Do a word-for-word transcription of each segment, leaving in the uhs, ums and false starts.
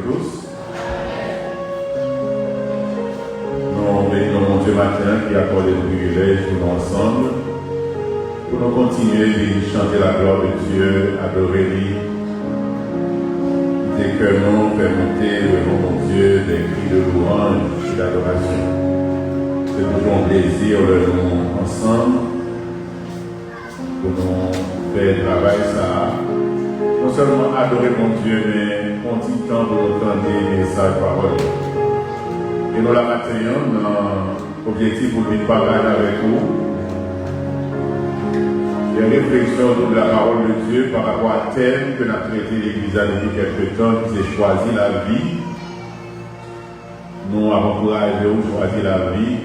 Tous. Nou beni non Bondye maten an ki akòde nou privilèj pou nou ansanm, pou nou kontinye vin chante la gloire de Dieu, adore li, kite kè nou fè monte devan Bondye des cris de louange et d'adoration. Se toujou yon plezi lè nou ansanm pou nou fè travay sa a. Non sèlman adore Bondye, men pran ti tan pou nou tande mesaj pawòl li. E nou la maten an nan objektif pou vin pataje avèk ou des réflexions autour de la parole de Dieu par rapport à thème que n ap trete legliz la depi kèlke tan, ki se chwazi lavi. Nou ap ankouraje w chwazi lavi.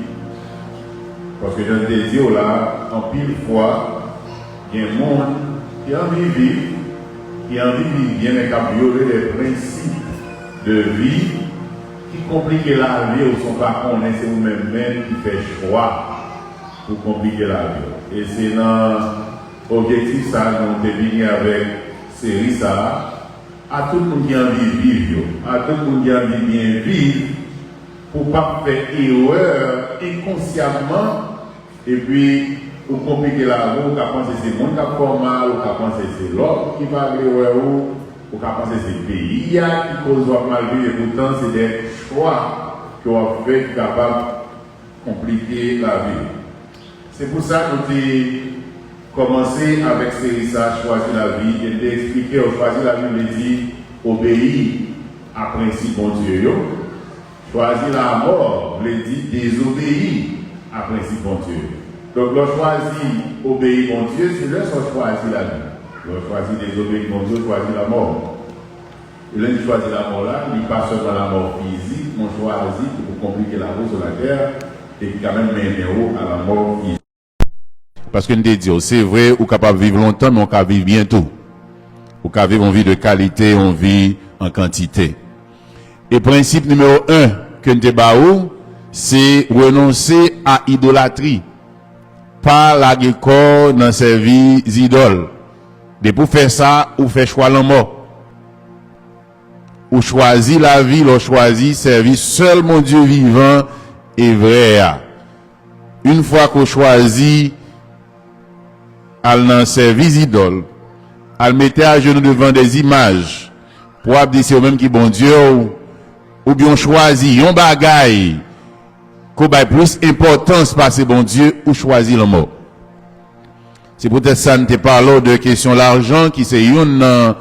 Paske jan n te di w la, anpil fwa, gen moun ki anvi viv, ki anvi viv byen, men k ap vyole de prensip de vi ki konplike lavi w san w pa konnen se ou menm menm ki fè chwa pou konplike lavi w. E se nan objektif sa a nou te vini avèk seri sa a, a tout moun ki anvi viv yo, a tout moun ki anvi byen viv, pou w p ap fè erè enkonsyamman, epi ou konplike lavi w, ou ka panse se moun k ap fè w mal, ou ka panse se lòt ki pa vle wè w, ou ka panse se peyi a ki koz w ap mal viv, epoutan se de chwa ke w ap fè ki kapab konplike lavi w. Se pou sa nou te kòmanse avèk seri sa a, Chwazi Lavi, e n te eksplike w, chwazi lavi vle di obeyi a prensip Bondye yo. Chwazi lamò vle di dezobeyi a prensip Bondye yo. Donk, lè w chwazi obeyi Bondye, se lè sa w chwazi lavi. Lè w chwazi dezobeyi Bondye, w chwazi lamò. E lè n chwazi lamò la, li pa sèlman lamò fizik, men w chwazi ki pou konplike lavi w sou latè, e ki ka menm mennen w a lamò fizik. Paske n te di w, se vre, ou kapab viv lontan, men w ka viv byen tou. Ou ka viv yon vi de kalite, yon vi an kantite. E prensip nimewo en ke n te ba ou, se renonse a idolatri. Pa lage kò w nan sèvi zidòl. Depi w fè sa, ou fè chwa lanmò. Ou chwazi lavi lè w chwazi sèvi sèl Bondye vivan e vrè a. Yon fwa ke w chwazi al nan sèvi zidòl, al mete ajenou devan de zimaj, pou w ap di se ou menm ki Bondye w, oubyen w chwazi yon bagay ke w bay plis enpòtans pase Bondye, ou chwazi lanmò. Se poutèt sa n te pale w de kesyon lajan, ki se youn nan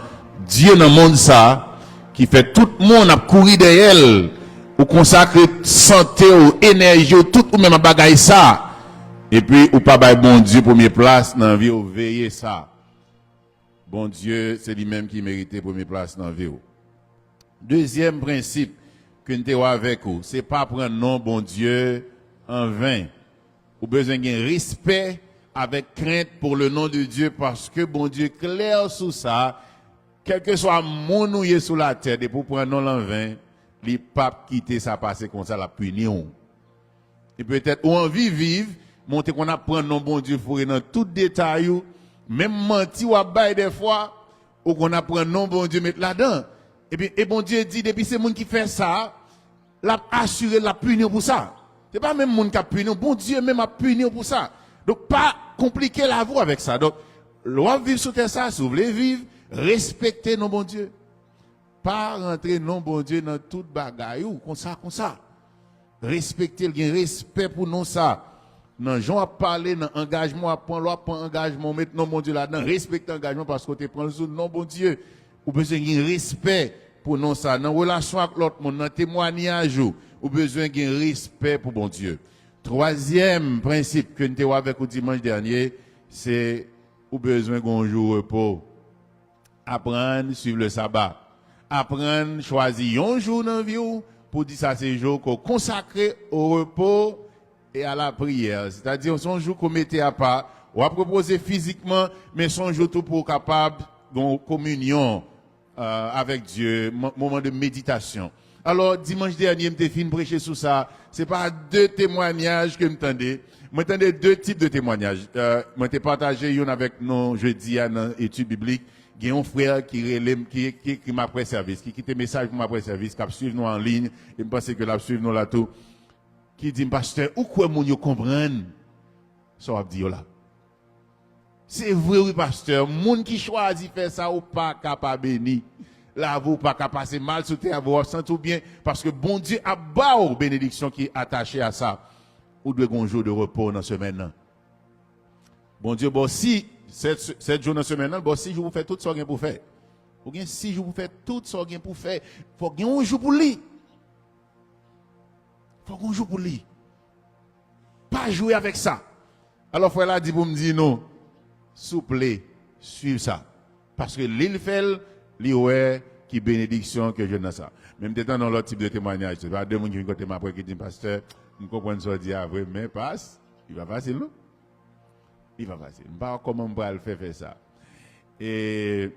dye nan mond sa, ki fè tout moun ap kouri dèyè l. Ou konsakre sante w, enèji w, tout ou menm a bagay sa. Epi ou pa bay Bondye premye plas nan vi w, veye sa. Bondye, se li menm ki merite premye plas nan vi w. Dezyèm prensip ke n te wè avèk ou, se pa pran non Bondye an ven. Ou bezwen gen respè avèk krent pour le nom de Dieu, paske Bondye klè sou sa. Kèlkeswa moun ou ye sou latè, depi w pran non l an ven, li p ap kite sa pase konsa, l ap pini w. E petèt ou anvi viv, men w te konn ap pran non Bondye foure nan tout detay ou, menm manti w ap bay dèfwa, ou konn ap pran non Bondye met ladan. Epi, e Bondye di, depi se moun ki fè sa, l ap asire l ap pini w pou sa. Se pa menm moun k ap pini w, Bondye menm ap pini w pou sa. Donk, pa konplike lavi w avèk sa. Donk, lè w ap viv sou tè sa, si w vle viv, respekte non Bondye. Pa rantre non Bondye nan tout bagay ou, konsa, konsa. Respekte l, gen respè pou non sa. Nan jan w ap pale, nan angajman w ap pran, lè w ap pran angajman, w met non Bondye ladan, respekte angajman paske w te pran l sou non Bondye. Ou bezwen gen respè pou non sa. Nan relasyon ak lòt moun, nan temwanyaj ou, ou bezwen gen respè pou Bondye. Twazyèm prensip ke n te wè avèk ou dimanch dènye, se ou bezwen gen yon jou repo. Aprann suiv le saba. Aprann chwazi yon jou nan vi w pou di sa se jou ke w konsakre au repos et à la prière. Sètadi, se yon jou ke w mete apa, w ap repoze fizikman, men se yon jou tou pou w kapab gen yon kominyon, euh, avèk Dye, mo-, moman de meditasyon. Alò, dimanch dènye, m te fin preche sou sa. Se pa de temwanyaj ke m tande. Mwen tande de tip de temwanyaj. Euh, mwen te pataje youn avèk nou jedi a nan etid biblik. Gen yon frè ki rele m, ki, ki ekri m apre sèvis, ki kite mesaj pou m apre sèvis, k ap swiv nou an liy, e m panse ke l ap swiv nou la tou, ki di m, "Pastè, ou kwè moun yo konprann sa w ap di yo la?" Se vre wi, pastè. Moun ki chwazi fè sa, ou pa ka pa beni. Lavi w pa ka pase mal sou tè a, w ap santi w byen, paske Bondye ap ba w benediksyon ki atache a sa. Ou dwe gen yon jou de repo nan semèn nan. Bondye ba w si, sèt, sèt jou nan semèn nan, l ba w sis jou pou fè tout sa w gen pou fè. Ou gen sis jou pou fè tout sa w gen pou fè. Fòk gen yon jou pou li. Fòk gen yon jou pou li. Pa jwe avèk sa. Alò, frè la di pou m di nou, souple, swiv sa. Paske li l fè l, li wè ki benediksyon ke jwenn nan sa. Men m te tande yon lòt tip de temwayaj. Se pa de moun ki vin kote m apre ki di m, "Pastè, m konprann sa w di a vre, men pas, li pa fasil, non. Li pa fasil. M pa wè kòman m pral fè fè sa." E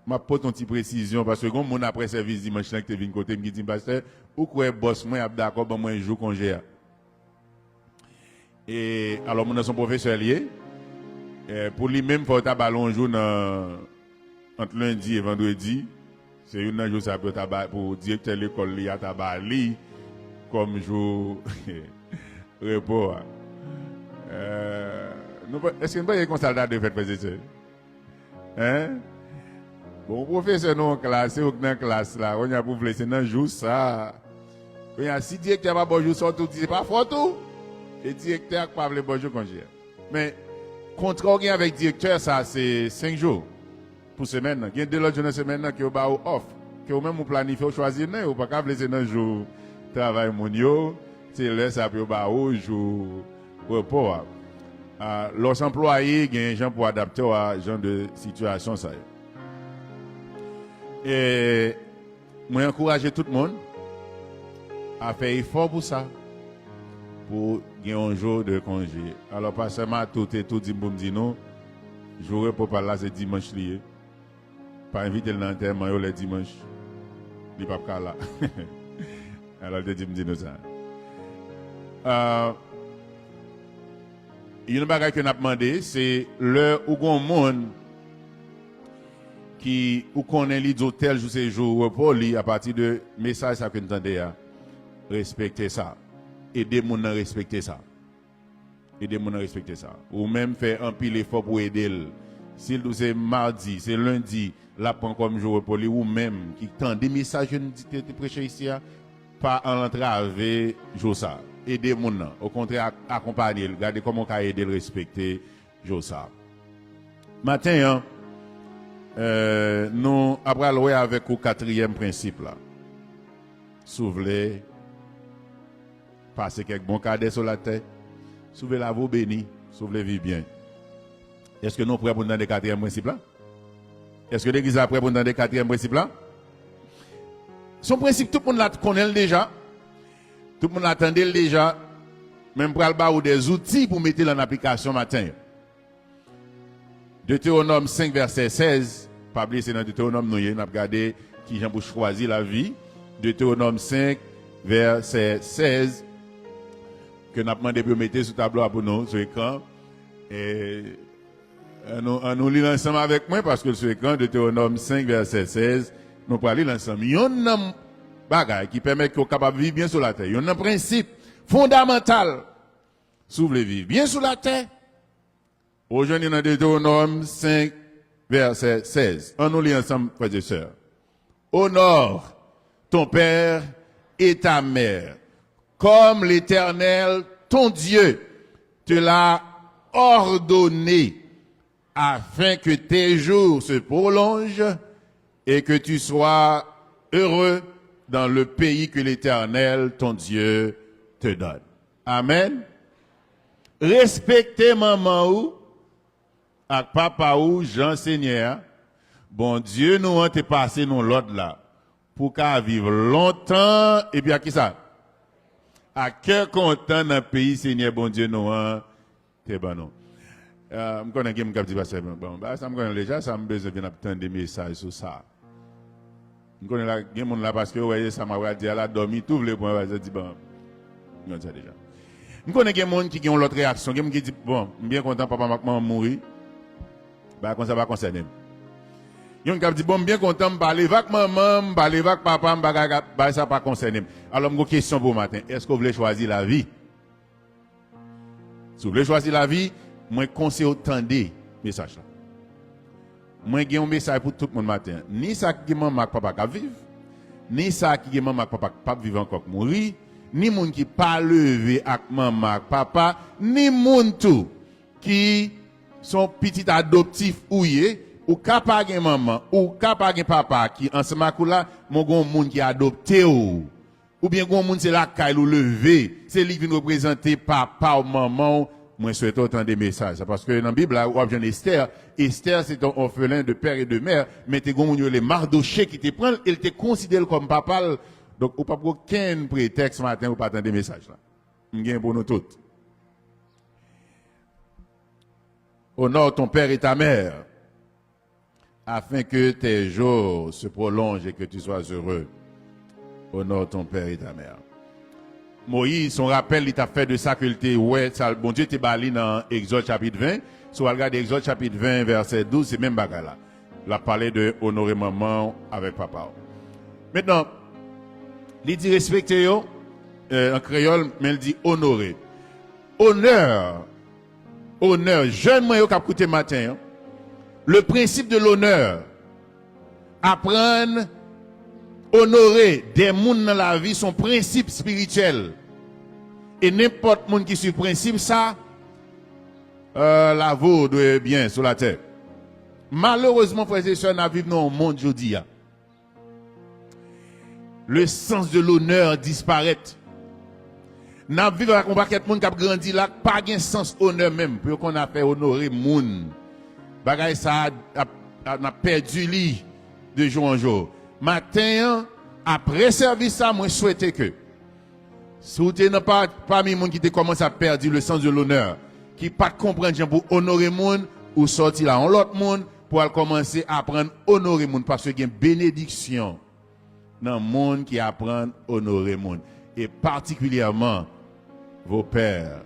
m ap pote yon ti presizyon, paske gen yon moun apre sèvis dimanch lan ki te vin kote m, ki di m, "Pastè, ou kwè bòs mwen ap dakò ban mwen jou konje a?" E, alò, moun nan se yon pwofesè li ye. E, pou li menm, fò yo ta ba l yon jou nan, ant lendi e vandredi. Se youn nan jou sa pou yo ta ba, pou direktè lekòl li a ta ba li kòm jou repo a. E, nou pa, èske nou pa ye konsa l ta dwe fèt, frè e sè? Hein? Bon, ou pwofesè nan yon klas, se ou k nan klas la. Kounye a pou vle, se nan jou sa. Kounye a, si direktè a pa ba w jou sa, ou tou di se pa fòt ou. E direktè a k pa vle ba w jou konje a. Men, kontra w gen avèk direktè sa, se senk jou pou semèn nan. Gen de lòt jou nan semèn nan ke yo ba ou off. Ke ou menm ou planifye, ou chwazi youn nan yo. Ou pa ka vle se nan jou travay moun yo, se lè sa pou yo ba ou jou repo a. A, lè w se anplwaye, gen jan pou adapte w a jan de sitiyasyon sa yo. E mwen ankouraje tout moun a fè efò pou sa, pou gen yon jou de konje. Alò, pastè Matou te tou di m pou m di nou, jou repo pa l la, se dimanch li ye. Pa envite l nan antèman yo lè dimanch. Li p ap ka la. Alò, l te di m di nou sa. Ah, youn bagay ke n ap mande, se lè ou gon moun ki ou konnen li di w tèl jou se jou repo li, apati de mesaj sa ke n tande a, respekte sa. Ede moun nan respekte sa. Ede moun nan respekte sa. Ou menm fè anpil efò pou ede l. Si l di w se madi, se lendi, l ap pran kòm jou repo li, ou menm ki tande mesaj yo n di te, te preche isi a, pa al antrave jou sa. Ede moun nan. Okontrè, ak-, akonpanye l. Gade kòman w ka ede l respekte jou sa. Maten an, eh, nou apral wè avèk ou katriyèm prensip la. Si w vle pase kèk bon kadè sou latè, si w vle lavi w beni, si w vle viv byen. Èske nou prè pou n tande katriyèm prensip la? Èske legliz la prè pou n tande katriyèm prensip la? Se yon prensip tout moun la konnen l deja. Tout moun la tande l deja. Men m pral ba ou de zouti pou mete l an aplikasyon maten an. Detewonòm senk, vèsè sèz. Pa bliye, se nan Detewonòm nou ye. N ap gade kijan pou chwazi lavi. Detewonòm senk, vèsè sèz, ke n ap mande pou yo mete sou tablo a pou nou, sou ekran. E, ann nou, ann nou li l ansanm avèk mwen, paske l sou ekran, Detewonòm senk, vèsè sèz. Nou pral li l ansanm. Yonn nan bagay ki pèmèt ke w kapab viv byen sou latè. Yonn nan prensip fondamantal, si w vle viv byen sou latè, ou jwenn li nan Detewonòm senk, vèsè sèz. Ann nou li ansanm, frè e sè. Honore ton père et ta mère, comme l'Éternel, ton Dieu, te l'a ordonné, afin que tes jours se prolongent et que tu sois heureux dans le pays que l'Éternel, ton Dieu, te donne. Amen. Respekte manman ou ak papa ou jan Senyè a, Bondye nou an, te pase nou lòd la, pou w ka viv lontan, epi ak kisa? Ak kè kontan nan peyi Senyè Bondye nou an te ban nou. Ah, m konnen gen moun k ap di, "Pastè, bon, bon, bagay sa m konnen l deja, sa m bezwen vin ap tande mesaj sou sa." M konnen la, gen moun la, paske yo wè sa m ap di a la, dòmi tou vle pran, yo di, "Bon, m konn sa deja." M konnen gen moun ki gen yon lòt reyaksyon. Gen moun ki di, "Bon, m byen kontan papa m ak manman m mouri. Bagay konsa pa konsène m." Youn k ap di, "Bon, m byen kontan, m pa leve ak manman, m pa leve ak papa, m pa ka, bagay sa pa konsène m." Alò, m gon kesyon pou w maten. Èske w vle chwazi lavi? Si w vle chwazi lavi, mwen konseye w tande mesaj la. Mwen gen yon mesaj pou tout moun maten an. Ni sa ki gen manman ak papa k ap viv, ni sa ki gen manman ak papa k p ap viv ankò, k mouri, ni moun ki pa leve ak manman ak papa, ni moun tou ki se yon pitit adoptif ou ye, ou ka pa gen manman, ou ka pa gen papa ki ansanm ak ou la, men w gen yon moun ki adopte w. Oubyen gen yon moun se lakay li w leve, se li k vin reprezante papa w, manman w, mwen swete w tande mesaj sa. Paske nan Bib la, w ap jwenn Estè. Estè se te yon orphelin de père et de mère, men te gen yon moun yo rele Mardochée ki te pran l e l te konsidere l kòm papa l. Donk, ou p ap gen okenn pretèks maten ou pa tande mesaj la. M gen pou nou tout. Honore ton père et ta mère, afin que tes jours se prolongent et que tu sois heureux. Honore ton père et ta mère. Moyiz, se yon rapèl li t ap fè de sa ke l te wè, sa Bondye te ba li nan Egzòd chapit ven. Si w al gade Egzòd chapit ven, vèsè douz, se menm bagay la. L ap pale de onore manman w avèk papa w. Mentnan, li di respekte yo, euh, an kreyòl, men l di onore. Onè, onè, jèn mwen yo k ap koute maten an, le principe de l'honneur, aprann onore de moun nan lavi, se yon prensip espirityèl. E nenpòt moun ki swiv prensip sa, euh, la vie dwe byen sou latè. Malerezman, frè e sè, n ap viv nan yon mond jodi a. Le sens de l'honneur disparèt. N ap viv avèk yon pakèt moun k ap grandi la k pa gen sans onè menm, pou yo konn afè onore moun. Bagay sa a, ap, ap, n ap pèdi li de jou an jou. Maten an, apre sèvis sa, mwen swete ke si w te nan pa, pami moun ki te kòmanse ap pèdi le sens de l'honneur, ki pa t konprann jan pou onore moun, ou sòti la yon lòt moun, pou al kòmanse aprann onore moun, paske gen benediksyon nan moun ki aprann onore moun, e patikilyèman vos pères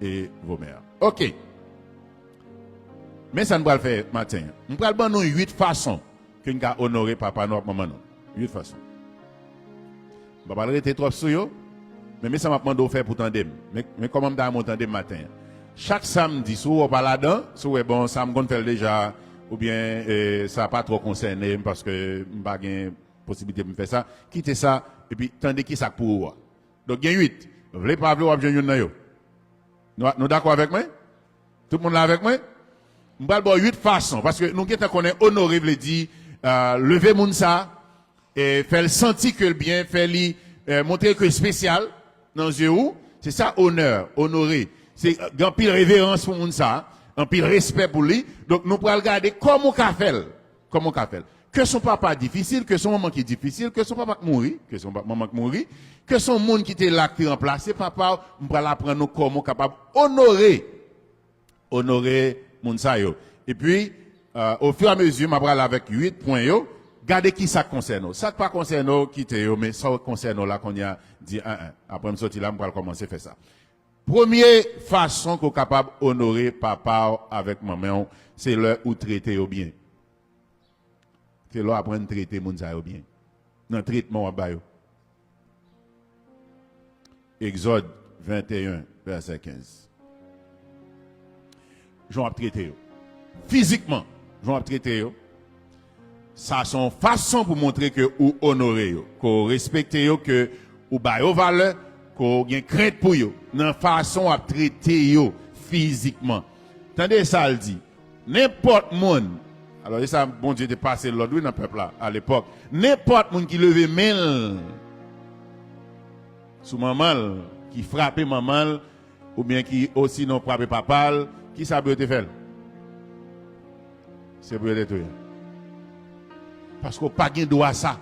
et vos mères. Ok. Men sa n pral fè maten an. M pral ban nou uit fason ke n ka onore papa nou ak manman nou. Uit fason. M pa pral rete twòp sou yo, men men sa m ap mande w fè pou tande m. Men, men kòman m ta renmen w tande m maten an. Chak samdi, si w wè w pa ladan, si w wè, bon, sa m konn fè l deja, oubyen, eh, sa pa twò konsène m paske m pa gen posiblite pou m fè sa, kite sa, epi tande ki sa k pou ou a. Donk, gen uit. Vle pa vle, w ap jwenn youn nan yo. Nou, nou dakò avèk mwen? Tout moun la avèk mwen? M pral ba w uit fason, paske nou gentan konnen onore vle di, euh, leve moun sa, e fè l santi ke l byen, fè li, euh, montre ke l espesyal nan zye ou. Se sa, onè, onore. Se, euh, gen anpil reverans pou moun sa, anpil respè pou li. Donk, nou pral gade kòman w ka fè l. Kòman w ka fè l? Ke se yon papa difisil, ke se yon manman ki difisil, ke se yon papa k mouri, ke se yon pa-, manman k mouri, ke se yon moun ki te la, ki te ranplase papa w, m pral aprann nou kòman w kapab onore, onore moun sa yo. Epi, euh, au fur et à mesure, m ap prale avèk uit pwen yo, gade ki sa k konsène w. Sa k pa konsène w, kite yo, men sa k konsène w la, kounye a, di, en, en. Apre m soti la, m pral kòmanse fè sa. Premye fason ke w kapab onore papa w avèk manman w, se lè ou trete yo byen. Se lè w aprann trete moun sa yo byen. Nan tretman w ap ba yo. Egzòd venteyen, vèsè kenz. Jan w ap trete yo. Fizikman, jan w ap trete yo. Sa se yon fason pou montre ke ou onore yo, ke w respekte yo, ke ou ba yo valè, ke w gen krent pou yo, nan fason w ap trete yo fizikman. Tande sa l di, nenpòt moun, alò, e sa Bondye te pase lòd, wi, nan pèp la, alepòk, nenpòt moun ki leve men l sou manman l, ki frape manman l, oubyen ki osinon frape papa l, ki sa pou yo te fè l? Se pou yo te touye l. Paske w pa gen dwa sa.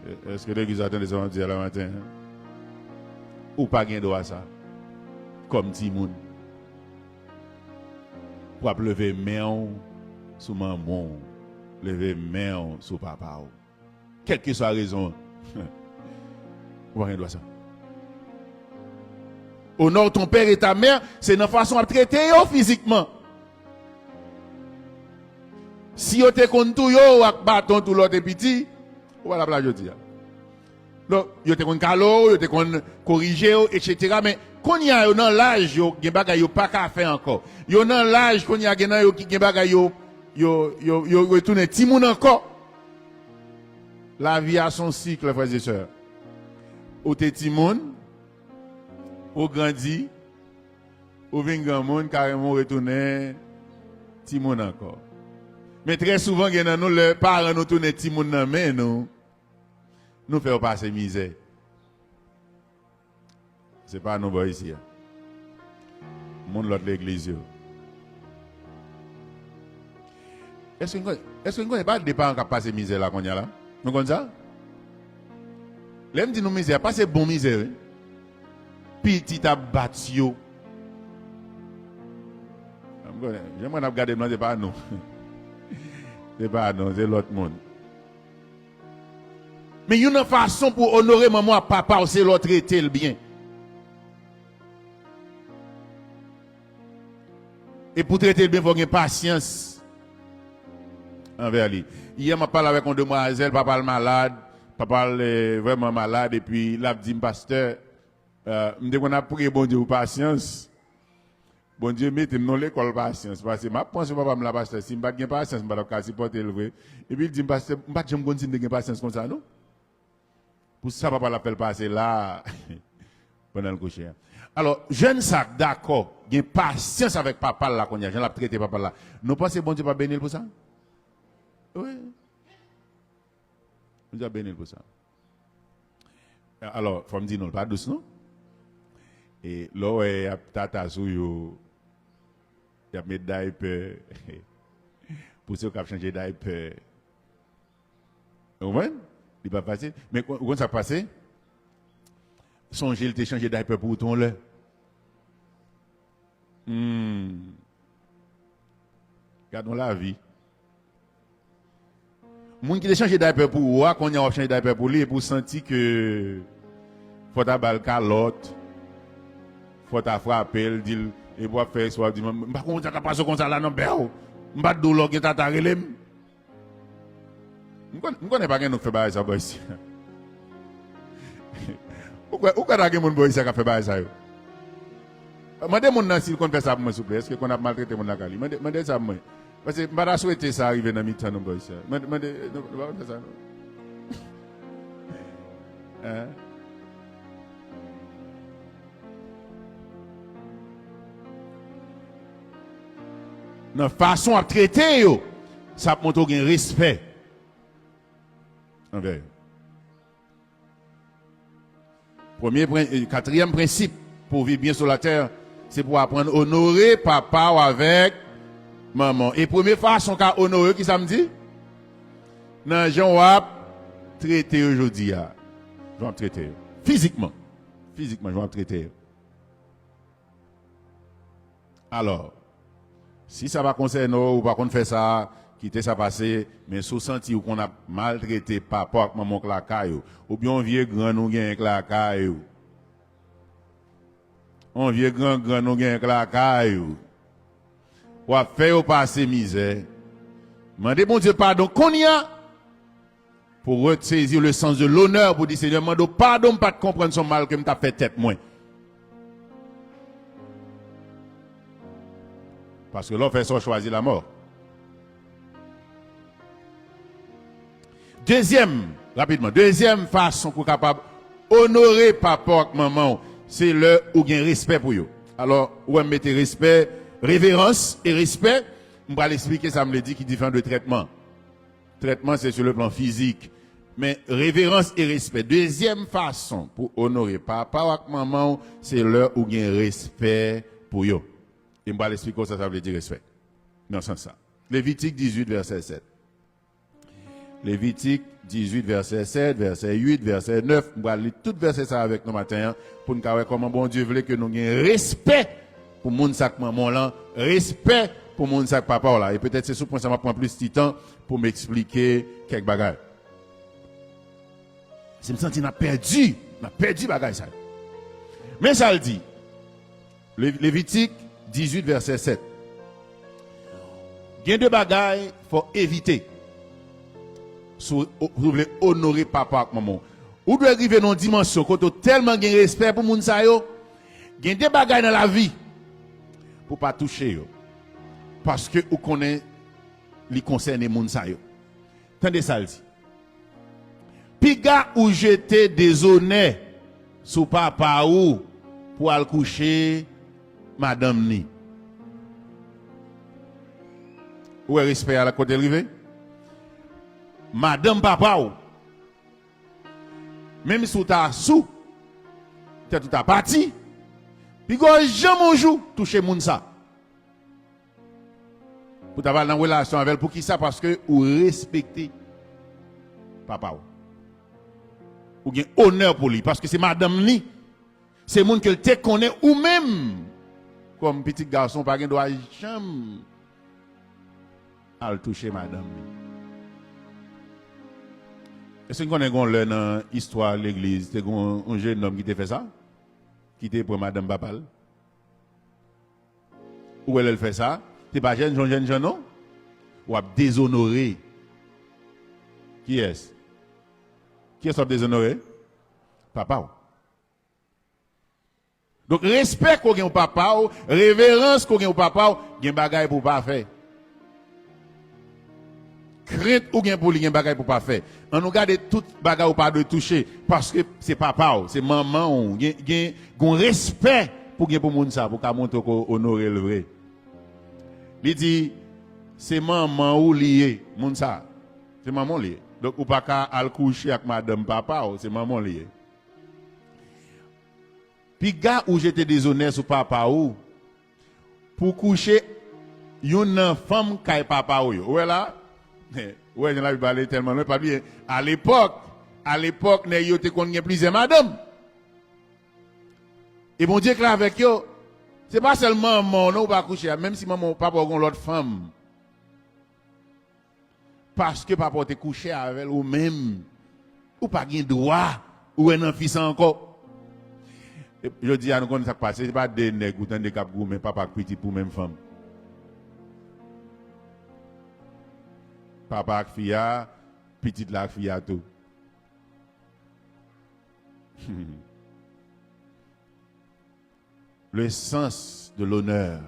E-, èske legliz la tande sa m ap di a la maten an? Ou pa gen dwa sa. Kòm timoun. Pou ap leve men w sou manman w, leve men w sou papa w. Kèlkeswa rezon an. Ou pa gen dwa sa. Honore ton père et ta mère, se nan fason w ap trete yo fizikman. Si yo te konn touye w ak baton tou lè w te piti, ou pa t ap la jodi a. Donk, yo te konn kale w, yo te konn korije w, etsetera. Men, kounye a yo nan laj, yo gen bagay yo pa ka fè ankò. Yo nan laj, kounye a gen nan yo ki gen bagay yo, yo, yo, yo retounen timoun ankò. Lavi a se yon sik, frè e sè. Ou te timoun, ou grandi, ou vin granmoun, karèman ou retounen timoun ankò. Men trè souvan, gen nan nou, lè paran nou tounen timoun nan men nou, nou fè yo pase mizè. Se pa nou bò isi a. Moun lòt legliz yo. Èske n konn, èske n konn pa de paran k ap pase mizè la kounye a la? Nou konn sa? Lè m di nou mizè, pa se bon mizè, wi. Pitit ap bat yo. M konnen, jan mwen ap gade m lan, se pa nou. Se pa nou, se lòt moun. Men youn nan fason pou w onore manman w ak papa w, se lè w trete l byen. E pou trete l byen, fò w gen pasyans anvè li. Yè, m ap pale avèk yon demwazèl, papa l malad, papa l, eh, vrèman malad, epi l ap di m, "Pastè, eh, m te konn ap priye Bondye pou pasyans. Bondye mete m nan lekòl pasyans, paske m ap pran swen papa m la, pastè. Si m pa t gen pasyans, m pa t ap ka sipòte l vre." Epi l di m, "Pastè, m pa t janm konn si m te gen pasyans konsa, non." Pou sa papa l ap fè l pase la, pandan l kouche a. Alò, jèn sa k dakò gen pasyans avèk papa l la kounye a, jan l ap trete papa l la, nou panse Bondye p ap beni l pou sa? Wi. Bondye ap beni l pou sa. Alò, fò m di nou, l pa dous, non. E lè w wè y ap tata sou yo, y ap met daypè, pou se yo k ap chanje daypè. Ou konprann? Li pa fasil. Men kon- ou konn sa k pase? Sonje l te chanje daypè pou ou tou yon lè. Hmm. Gad yon lavi. Moun ki te chanje daypè pou ou a, kounye a w ap chanje daypè pou li, epi w santi ke fò w ta ba l kalòt, fò w ta frape l, di l, epi w ap fè eksprè, w ap di, "M pa konn sa k ap pase w konsa la, non, bèw. M pa t di w lè w gen tata, rele m." M konn- m konnen pa gen nou k fè bagay sa bò isi. Ou kwè, ou kwè ta gen moun bò isi a k ap fè bagay sa yo? Mande moun nan si l konn fè sa pou mwen, souple. Èske l konn ap maltrete moun lakay li? Mande, mande sa pou mwen. Paske m pa ta swete sa rive nan mitan nou bò isi a. Mande, mande, nou, nou pa konn fè sa, non. Hein? Nan fason w ap trete yo, sa ap montre w gen respè anvè yo. Premye pren- eh, katriyèm prensip pou w viv byen sou latè, se pou w aprann onore papa w avèk manman w. E premye fason w ka onore yo, ki sa m di? Nan jan w ap trete yo jodi a. Jan w ap trete yo. Fizikman. Fizikman, jan w ap trete yo. Alò, si sa pa konsène w, ou pa konn fè sa, kite sa pase, men si w santi w konn ap maltrete papa w ak manman w k lakay ou, oubyen yon vye grann ou genyen k lakay ou, yon vye grangrann ou genyen k lakay ou, w ap fè yo pase mizè, mande Bondye padon kounye a, pou w resezi le sens de l'honneur, pou w di, "Senyè, m mande w padon, m pa t konprann se yon mal ke m t ap fè tèt mwen." Paske lè w fè sa, w chwazi lamò. Dezyèm, rapidman, dezyèm fason pou w kapab onore papa w ak manman w, se lè ou gen respè pou yo. Alò, ou wè m mete respè, reverans e respè, m pral eksplike sa m vle di ki diferan de trètman. Trètman, se sou le plan fizik. Men reverans e respè. Dezyèm fason pou onore papa w ak manman w, se lè ou gen respè pou yo. E m pral eksplike w sa sa vle di respè. Nan sans sa. Levitik dizuit, vèsè sèt. Levitik dizuit, vèsè sèt, vèsè uit, vèsè nèf. M pral li tout vèsè sa avèk nou maten an pou n ka wè kòman Bondye vle ke nou gen respè pou moun sa k manman w lan, respè pou moun sa k papa w la. E petèt se sou pwen sa m ap pran plis ti tan pou m eksplike kèk bagay. Si m santi n ap pèdi, n ap pèdi bagay sa yo. Men sa l di, Le- Levitik dizuit, vèsè sèt. Gen de bagay fò w evite. Si w, si w vle onore papa w ak manman w, ou dwe rive nan yon dimansyon kote w tèlman gen respè pou moun sa yo, gen de bagay nan lavi pou w pa touche yo. Paske ou konnen li konsène moun sa yo. Tande sa l di. Piga ou jete dezonè sou papa ou pou al kouche madanm ni. Ou wè respè a la kote l rive? Madanm papa w. Menm si w ta sou, tèt ou ta pati, piga w janm yon jou touche moun sa. Pou ta pral nan relasyon avè l. Poukisa? Paske ou respekte papa w. Ou gen onè pou li. Paske se madanm li. Se moun ke l te konnen ou menm. Kòm pitit gason, ou pa gen dwa janm al touche madanm li. Èske n konnen gen yon lè nan istwa legliz, te gen yon, yon jennonm ki te fè sa? Ki te pran madanm papa l? Ou wè lè l fè sa, se pa jènjan, jènjan non. W ap dezonore. Kiyès? Kiyès w ap dezonore? Papa w. Donk, respè ke w gen pou papa w, reverans ke w gen pou papa w, gen bagay pou w pa fè. Krent ou gen pou li, gen bagay pou w pa fè. Ann nou gade tout bagay ou pa dwe touche, paske se papa w, se manman w, gen, gen, gen yon respè pou gen pou moun sa, pou w ka montre ke w onore l vre. Li di, se manman w li ye, moun sa. Se manman w li ye. Donk, ou pa ka al kouche ak madanm papa w, se manman w li ye. Piga ou jete dezonè sou papa ou pou kouche youn nan fanm kay papa ou yo. Ou wè la? Ou wè jan Labib ale tèlman lwen, pa bliye, alepòk, alepòk, nèg yo te konn gen plizyè madanm. E Bondye klè avèk yo. Se pa sèl manman w non ou pa kouche a, menm si manman w, papa w gen lòt fanm. Paske papa w te kouche avè l, ou menm, ou pa gen dwa ou wè nan fi sa ankò. E jodi a, nou konn sa k pase, se pa de nèg ou tande k ap goumen, papa ak pitit pou menm fanm. Papa ak fi a, pitit la ak fi a tou. Le sens de l'honneur.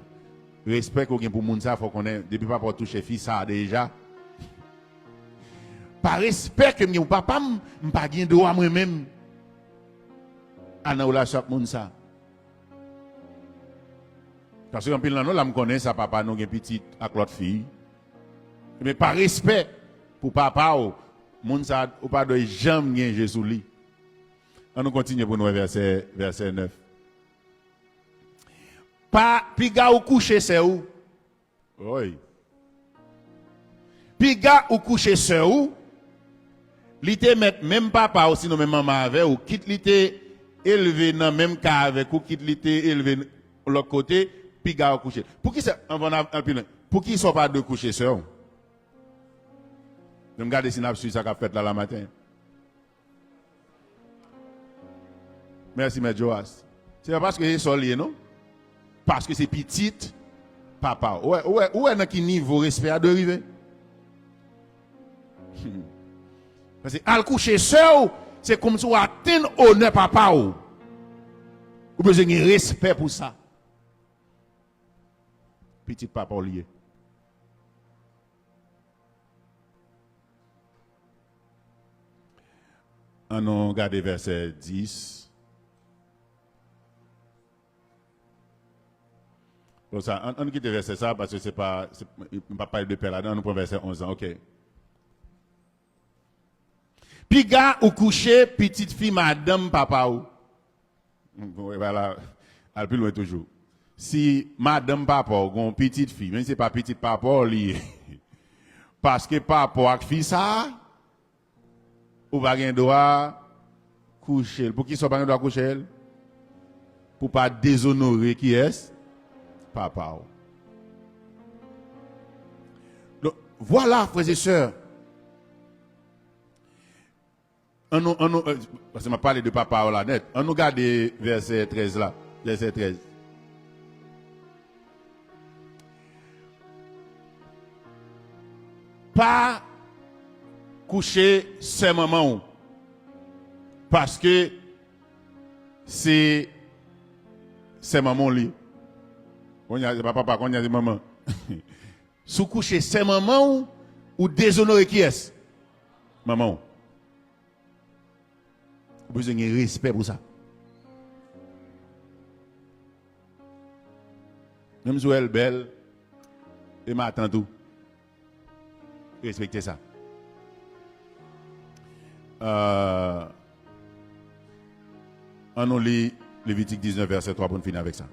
Respè ke w gen pou moun sa, fò w konnen, depi papa w touche fi sa deja. Pa respè ke m gen pou papa m, m pa gen dwa mwen menm al nan relasyon ak moun sa. Paske anpil nan nou la, m konnen sa, papa nou gen pitit ak lòt fi. Ebyen, pa respè pou papa w, moun sa, ou pa dwe janm gen je sou li. Ann nou kontinye pou nou wè vèsè, vèsè nèf. Pa, piga ou kouche sè ou. Oy. Piga ou kouche sè ou, li te mèt menm papa ou, sinon menm manman avè ou, kit li te elve nan menm kay avèk ou, kit li te elve lòt kote, piga ou kouche. Poukisa, anvan n al pi lwen, poukisa w pa dwe kouche sè w? Ann gade si n ap swiv sa k ap fèt la, la maten. Mèsi, Mèt Joas. Se pa paske se sè w li ye, non. Paske se pitit papa w. Ou wè, ou wè, ou wè nan ki nivo respè a dwe rive? Paske al kouche sè w, se kòmsi w atenn onè papa w. Ou bezwen gen respè pou sa. Pitit papa w li ye. Ann nou gade vèsè dis. Bon, sa, ann, ann kite vèsè sa, paske se pa, se, m p ap pale de pè ladan, ann nou pran vèsè onz lan, oke. Piga ou kouche pitit fi madanm papa ou. Bon, e pa la, al pi lwen toujou. Si madanm papa w gen yon pitit fi, menm si se pa pitit papa w li ye, paske papa w ak fi sa a, ou pa gen dwa kouche l. Poukisa w pa gen dwa kouche l? Pou w pa dezonore kiyès? Papa w. Donk, vwala, frè e sè. Ann nou, ann nou, euh, paske m ap pale de papa yo la nèt. Ann nou gade vèsè trèz la. Vèsè trèz. Pa kouche sè manman w. Paske se sè manman w li. Kounye a, se pa papa, kounye a, se manman. Si w kouche sè manman w, ou dezonore kiyès? Manman w. Ou bezwen gen respè pou sa. Menm si w wè l bèl, e matant ou. Respekte sa. Euh, Ann nou li Levitik diznèf, vèsè twa, pou n fini avèk sa.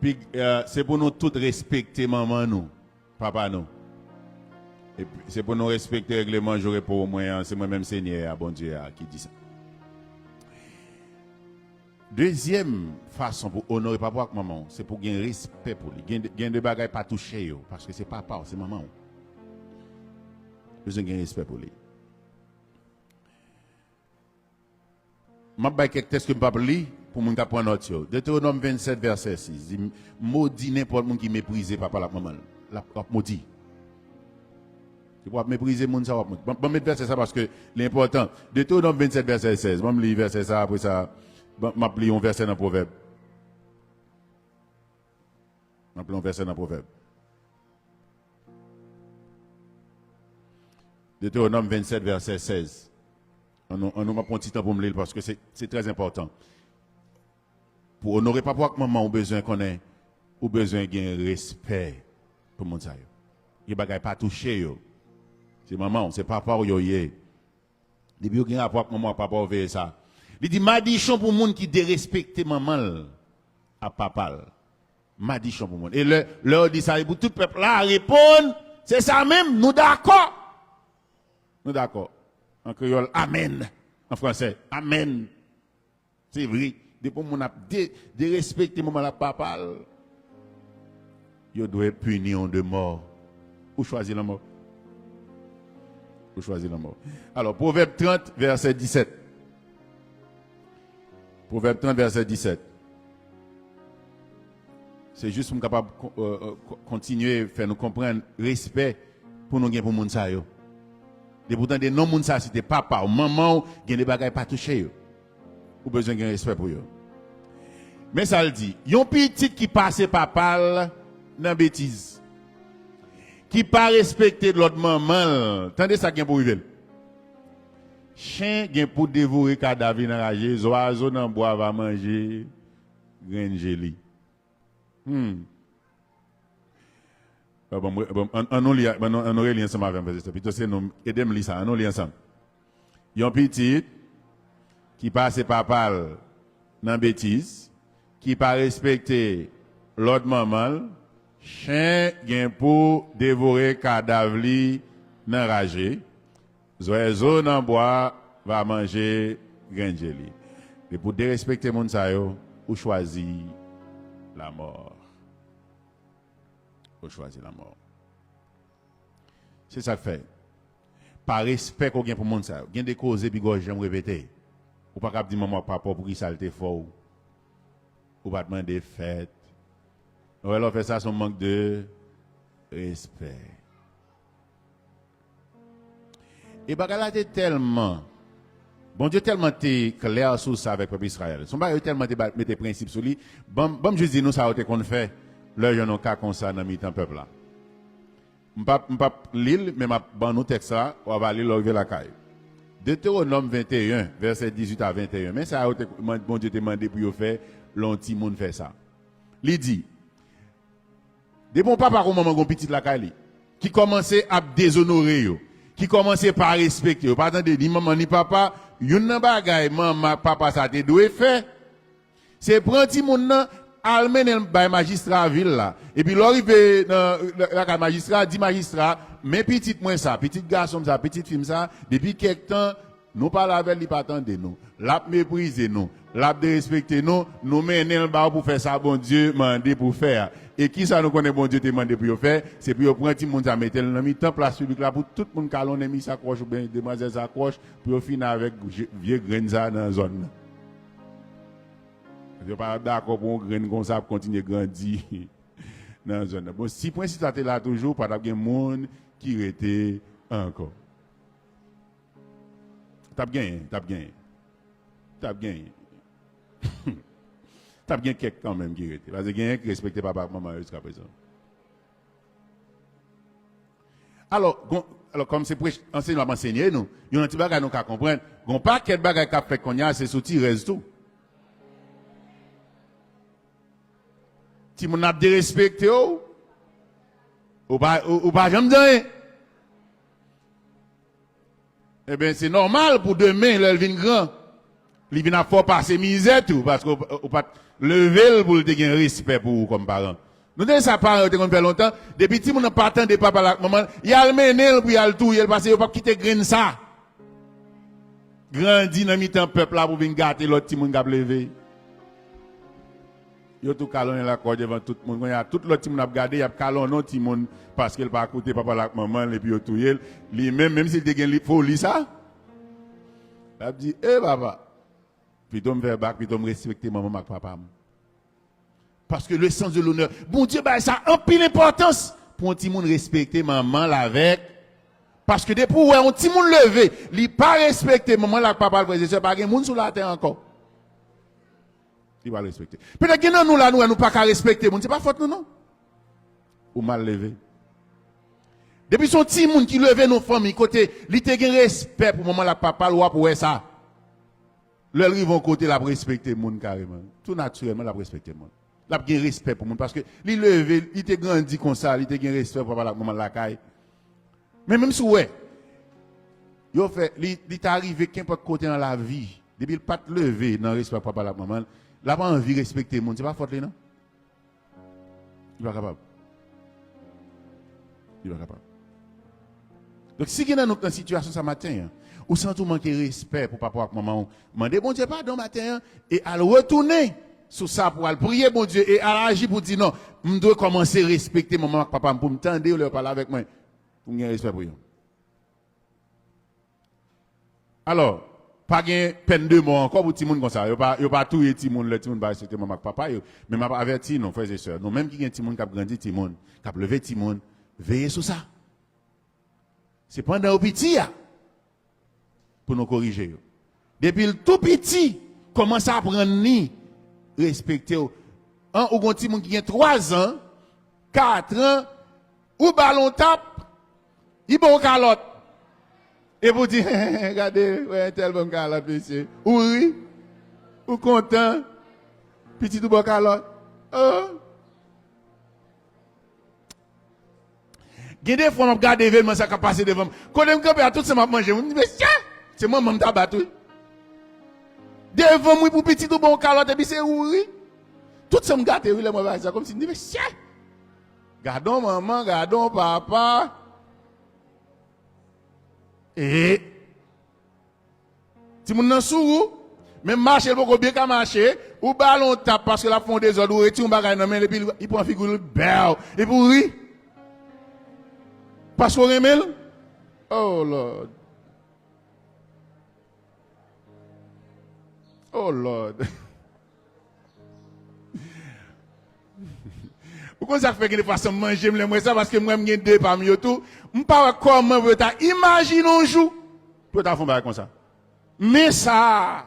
Pi, euh, se pou nou tout respekte manman nou, papa nou. Epi, se pou nou respekte règleman jou repo mwen an, se mwen menm Senyè a, Bondye a, ki di sa. Dezyèm fason pou onore papa w ak manman w, se pou gen respè pou li. Gen de, gen de bagay pa touche yo, paske se papa w, se manman w. Bezwen gen respè pou li. M ap bay kèk tèks ke m p ap li pou moun k ap pran nòt yo. Detewonòm vennsèt, vèsè sis, di, modi nenpòt moun ki meprize papa l ak manman l. L ap, w ap modi. Se pou w ap meprize moun sa, w ap modi. Ban, ban m met vèsè sa paske li enpòtan. Detewonòm vennsèt, vèsè sèz. Ban m li vèsè sa, apre sa, ban, m ap li yon vèsè nan Pwovèb. M ap li yon vèsè nan Pwovèb. Detewonòm vennsèt, vèsè sèz. Ann nou, ann nou, m ap pran ti tan pou m li l paske se, se trè enpòtan. Pou onore papa w ak manman w, ou bezwen konnen, ou bezwen gen respè pou moun sa yo. Gen bagay pa touche yo. Se manman w, se papa w yo ye. Depi yo gen rapò ak manman w ak papa w, veye sa. Li di, madichon pou moun ki derespekte manman l ak papa l. Madichon pou moun. E lè, lè yo di sa, e pou tout pèp la reponn, se sa menm, nou dakò. Nou dakò. An kreyòl, amèn. An fransè, amèn. Se vre. Depi yon moun ap de, derespekte manman l ak papa l, yo dwe pini w de mò. Ou chwazi lanmò. Ou chwazi lanmò. Alò, Pwovèb trant, vèsè disèt. Pwovèb trant, vèsè disèt. Se jis pou m kapab kon-, euh, euh, kon-, kontinye fè nou konprann respè pou nou gen pou moun sa yo. Depi w tande non moun sa site, papa w, manman w, gen de bagay pa touche yo. Ou bezwen gen respè pou yo. Men sa l di, yon pitit ki pase papa l nan betiz, ki pa respekte lòd manman l, tande sa k gen pou rive l. Chen gen pou devore kadav li nan raje, zwazo nan bwa va manje grenn je li. Hmm. Ah, bon, bon, an, an nou li, an nou, an nou reli ansanm avè m, frè e sè. Pito se nou, ede m li sa, an nou li ansanm. Yon pitit ki pase papa l nan betiz, ki pa respekte lòd manman l, chen gen pou devore kadav li nan raje, zwèzo nan bwa va manje grenn je li. Depi w derespekte moun sa yo, ou chwazi lamò. Ou chwazi lanmò. Se sa k fè, pa respè ke w gen pou moun sa yo, gen de koze bigò janm repete. Ou pa kab di manman w ak papa w poukisa l te fè w, ou pa t mande fèt. Ou wè, lè w fè sa, se yon mank de respè. E bagay la te tèlman, Bondye tèlman te klè sou sa avèk pèp Izrayèl. Se yon bagay yo tèlman te ba-, mete prensip sou li. Ban m, ban m jis di nou sa yo te konn fè lè yo jwenn yon ka konsa nan mitan pèp la. M p ap, m p ap li l, men m ap ban nou tèks la, w a va li l lè w rive lakay. Detewonòm venteyen, vèsè dizuit a venteyen. Men sa yo te, man-, Bondye te mande pou yo fè lè yon timoun fè sa. Li di, depi yon papa kon manman gon pitit lakay li, ki kòmanse ap dezonore yo, ki kòmanse pa respekte yo, pa tande ni manman ni papa, youn nan bagay manman ak papa sa te dwe fè, se pran timoun nan, al mennen l bay majistra vil la. Epi lè w rive nan, la, lakay majistra, di majistra, men pitit mwen sa, pitit gason m sa, pitit fi m sa, depi kèk tan, nou pale avè l, li pa tande nou. L ap meprize nou. L ap derespekte nou. Nou mennen l ba w pou fè sa Bondye mande pou fè a. E kisa nou konnen Bondye te mande pou yo fè? Se pou yo pran timoun sa, mete l nan mitan plas piblik la, pou tout moun kalonnen mis ak wòch oubyen demwazèl sa ak wòch, pou yo fini avèk je-, vye grenn sa nan zòn nan. Yo pa dakò pou yon grenn konsa ap kontinye grandi nan zòn nan. Bon, si prensip sa te la toujou, pa t ap gen moun ki rete ankò. T ap genyen, t ap genyen. T ap genyen. T ap gen kèk kanmenm ki rete. Paske genyen ki respekte papa ak manman yo jiskaprezan. Alò, gon, alò, kòm se prech, anseye n ap ansenye nou, yon ti bagay nou ka konprann, gon pakèt bagay k ap fèt kounye a, se sou ti rèz tou. Timoun ap derespekte w, ou pa, ou, ou pa janm di anyen. Ebyen, se nòmal pou demen, lè l vin gran, li vin ap fè w pase mizè tou, paske w, ou pa t leve l pou l te gen respè pou ou kòm paran. Nou te sa paran yo te konn fè lontan, depi timoun nan pa tande papa l ak manman l, y al mennen l pou y al touye l, paske yo p ap kite grenn sa grandi nan mitan pèp la pou vin gate lòt timoun k ap leve. Yo tou kalonnen lakò devan tout moun. Kounye a, tout lòt timoun ap gade, y ap kalonnen yon timoun paske l pa koute papa l ak manman l, epi yo touye l. Li menm, menm si l te gen li, foli sa, l ap di, "E papa, pito m fè bak, pito m respekte manman m ak papa m." Paske le sens de l'honneur, Bondye bay sa anpil enpòtans pou yon timoun respekte manman l avèk. Paske depi w wè yon timoun leve, li pa respekte manman l ak papa l, frè e sè, pa gen moun sou latè ankò. Li pa respekte. Petèt gen nan nou la, nou wè nou pa ka respekte moun. Se pa fòt nou, non. Ou mal leve. Depi se yon timoun ki leve nan yon fanmi kote li te gen respè pou manman l ak papa l, w ap wè sa. Lè l rive yon kote, l ap respekte moun kareman. Tou natirèlman, l ap respekte moun. L ap gen respè pou moun paske li leve, li te grandi konsa, li te gen respè pou papa l ak manman l lakay. Men menm si w wè, yo fè, li, li ta rive kenpòt kote nan lavi, depi l pa t leve nan respè papa l ak manman l, l ap anvi respekte moun. Se pa fòt li, non. Li pa kapab. Li pa kapab. Donk, si gen nan nou k nan sitiyasyon sa maten an, ou santi w manke respè pou papa w ak manman w, mande Bondye padon maten an e al retounen sou sa pou al priye Bondye e al aji pou di, "Non, m dwe kòmanse respekte manman m ak papa m pou m tande yo lè yo pale avèk mwen, pou m gen respè pou yo." Alò, pa gen pèn de mò ankò pou timoun konsa. Yo pa, yo pa touye timoun lè timoun pa respekte manman ak papa yo. Men m ap avèti nou, frè e sè, nou menm ki gen timoun k ap grandi timoun, k ap leve timoun, veye sou sa. Se pandan yo piti a pou nou korije yo. Depi l tou piti, kòmanse aprann li respekte w. An, ou gon timoun ki gen twa zan, kat an, ou ba l on tap, li ba w kalòt. Epi w di, "Gade, wè, entèl ban m kalòt, mesye." Ou ri, ou kontan, pitit ou ba w kalòt. Oh. Gen de fwa m ap gade evènman sa k ap pase devan m. Kote m kanpe a, tout sa m ap manje. M di, "Mesye, se manman m ta bat, wi." Devan m, wi, pou pitit ou ba w kalòt, epi se ou, wi. Tout sa m gate, wi, lè mwen wè sa, kòmsi m di, "Mesye, gadon manman, gadon papa." E Timoun nan sou ou, menm mache l poko byen ka mache, ou ba l on tap paske l ap fè yon dezòd, ou retire yon bagay nan men l, epi li, li pran figi w, li bèw, epi w ri. Paske w renmen l? Oh Lord. Oh Lord. Ou konn sa k fè gen de fwa san m manje m lè m wè sa, paske m wè m gen de pa m yo tou. M pa wè kòman pou yo ta imajine yon jou pou yo ta fè yon bagay konsa. Men sa,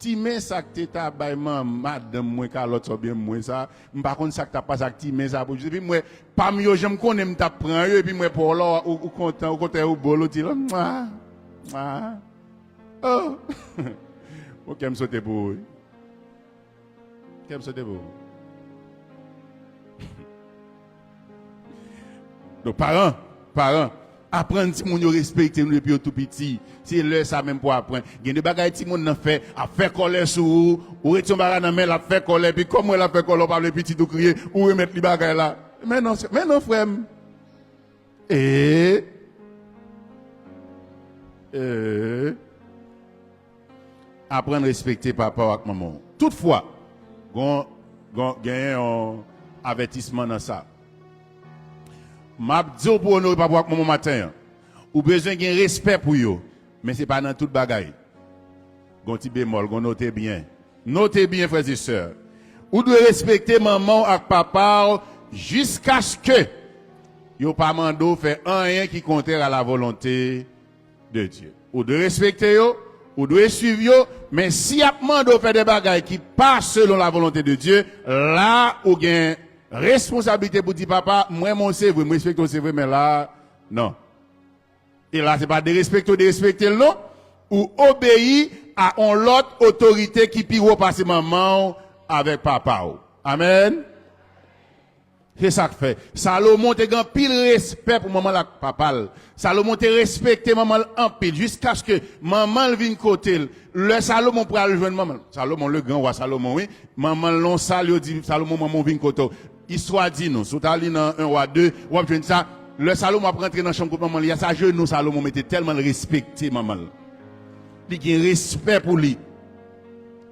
ti men sa k te ta bay manman, madanm mwen kalòt sa oubyen mwen sa, m pa konn sa k t ap pase ak ti men sa pou jis. Epi m wè pa m yo jan m konnen m t ap pran yo, epi m wè pa w la, ou, ou kontan, ou kontan, ou bo l, ou di l, mwa, mwa. Oh! Bon, kè m sote pou ou, wi. Kè m sote pou ou. Donk, paran, paran, aprann timoun yo respekte nou depi yo tou piti. Se lè sa menm pou aprann. Gen de bagay timoun nan fè, ap fè kòlè sou ou, ou retire yon bagay nan men l, ap fè kòlè, epi kòm w wè l ap fè kòlè, ou pa vle pitit ou kriye, ou remèt li bagay la. Men non, men non, frè m. E, e, aprann respekte papa w ak manman w. Toutfwa, gon, gon, genyen yon avètisman nan sa. M ap di w pou onore papa w ak manman w maten an. Ou bezwen gen respè pou yo, men se pa nan tout bagay. Gon ti bemòl, gon note byen. Note byen, frè e sè. Ou dwe respekte manman w ak papa w jiskaske yo pa mande w fè anyen ki kontrè a la volonte de Dye. Ou dwe respekte yo, ou dwe swiv yo, men si y ap mande w fè de bagay ki pa selon la volonte de Dye, la ou gen responsablite pou di, papa, m renmen w se vre, m respekte w se vre, men la, non. E la, se pa derespekte w derespekte l, non. Ou obeyi a on lòt otorite ki pi wo pase manman w avèk papa w. Amèn. Se sa k fè Salomon te gen anpil respè pou manman l ak papa l. Salomon te respekte manman l anpil, jiskaske manman l vin kote l. Lè Salomon pral jwenn manman l, Salomon, le gran wa Salomon, wi, manman l nan sal, yo di Salomon, manman w vin kote w. Istwa di nou, si w ta li nan en wa de, w ap jwenn sa. Lè Salomon ap rantre nan chanm kot manman li a, se ajenou Salomon mete tèlman l respekte manman l. Li gen respè pou li.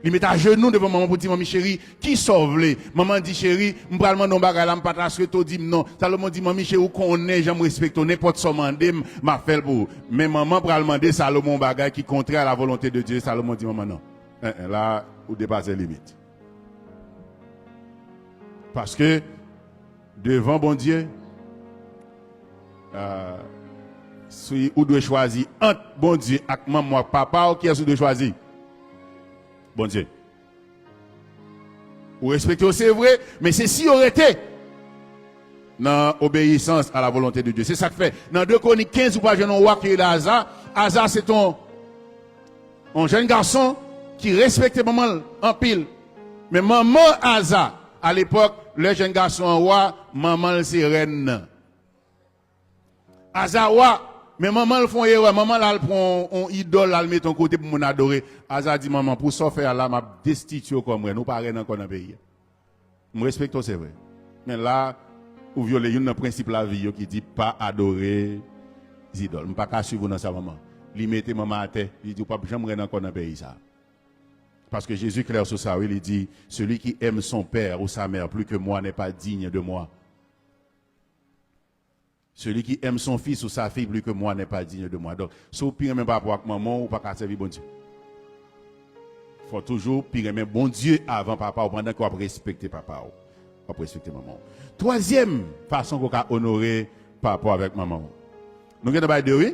Li met ajenou devan manman pou di, manmi cheri, kisa w vle? Manman di, cheri, m pral mande w yon bagay la, m pa ta swete w di m non. Salomon di, manmi cheri, ou konnen jan m respekte w, nenpòt sa w mande m, m ap fè l pou ou. Men manman pral mande Salomon yon bagay ki kontrè a la volonte de Dye. Salomon di manman, non. En, en, la, ou depase limit. Paske, devan Bondye, ah, si ou dwe chwazi ant Bondye ak manman w ak papa w, kiyès ou dwe chwazi? Bondye. Ou respekte yo, se vre, men se si yo rete nan obeyisans a la volonte de Dye. Se sa k fè, nan de Kwonik kenz, ou pral jwenn yon wa ki rele Aza. Aza, se t on, yon jèn gason ki respekte manman l anpil. Men manman Aza, a lepòk, lè jèn gason an wa, manman l se rèn nan. Aza wa, men manman l fè yon erè. Manman l al pran yon, yon idòl, l al mete yon kote pou moun adore. Aza di manman, pou sa w fè a la, m ap destitye w kòm rèn. Ou pa rèn ankò nan peyi a. M respekte w, se vre. Men la, ou vyole youn nan prensip lavi yo ki di pa adore zidòl. M pa ka swiv ou nan sa, manman. Li mete manman atè, li di, ou p ap janm rèn ankò nan peyi sa. Paske Jezi klè sou sa, wi, li di, celui qui aime son père ou sa mère plus que moi n'est pas digne de moi. Celui qui aime son fils ou sa fille plus que moi n'est pas digne de moi. Donk, si w pi renmen papa w ak manman w, ou pa ka sèvi Bondye. Fò w toujou pi renmen Bondye avan papa w, pandan ke w ap respekte papa w, w ap respekte manman w. Twazyèm fason ke w ka onore papa w avèk manman w. Nou gentan bay de, wi.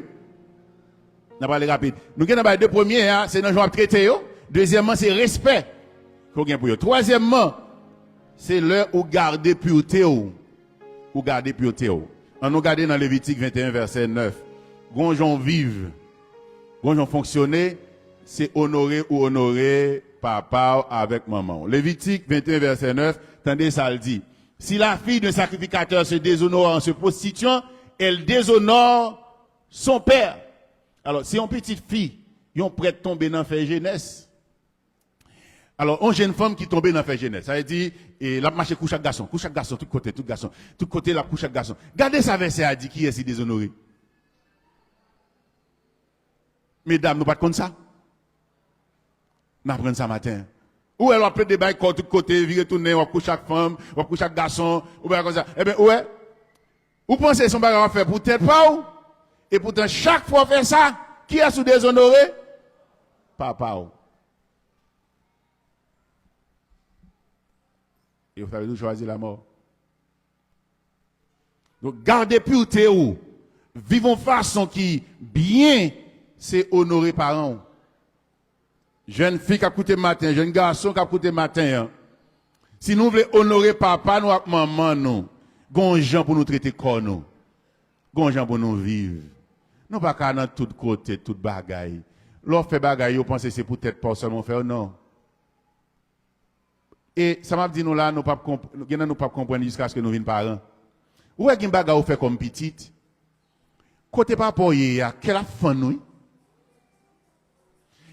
N ap ale rapid. Nou gentan bay de premye a, se nan jan w ap trete yo. Dezyèmman, se respè ke w gen pou yo. Twazyèmman, se lè ou gade purte w. Ou gade purte w. Ann nou gade nan Levitik venteyen, vèsè nèf. Gon jan w viv, gon jan w fonksyone, se onore ou onore papa w avèk manman w. Levitik venteyen, vèsè nèf, tande sa l di. Si la fille d'un sacrificateur se déshonore en se prostituant, elle déshonore son père. Alò, si yon pitit fi, yon prèt tonbe nan fè jenès, alò, yon jèn fanm ki tonbe nan fè jenès, sa vle di, e, l ap mache kouche ak gason, kouche ak gason, tout kote, tout gason, tout kote l ap kouche ak gason. Gade sa vèsè a di, kiyès li dezonore? Medam, nou pa t konn sa? N aprann sa maten. Ou wè, lè w ap plede bay kò w tout kote, vire tounen, w ap kouche ak fanm, w ap kouche ak gason, ou bagay konsa. Ebyen, ou wè, ou panse se yon bagay w ap fè pou tèt pa w, epoutan chak fwa w fè sa, kiyès ou dezonore? Papa w. E w toujou chwazi lamò. Donk, gade purte w. Viv yon fason ki byen, se onore paran w. Jèn fi k ap koute maten, jèn gason k ap koute maten an, si nou vle onore papa nou ak manman nou, gon jan pou nou trete kò nou. Gon jan pou nou viv. Nou pa ka nan tout kote, tout bagay. Lè w fè bagay, yo panse se pou tèt pa w sèlman w fè yo, non. E sa m ap di nou la, nou p ap konp-, gen nan nou p ap konprann jiskaske nou vin paran. Ou wè gen bagay ou fè kòm pitit, kote papa w ye a, kè l ap fann ou, wi.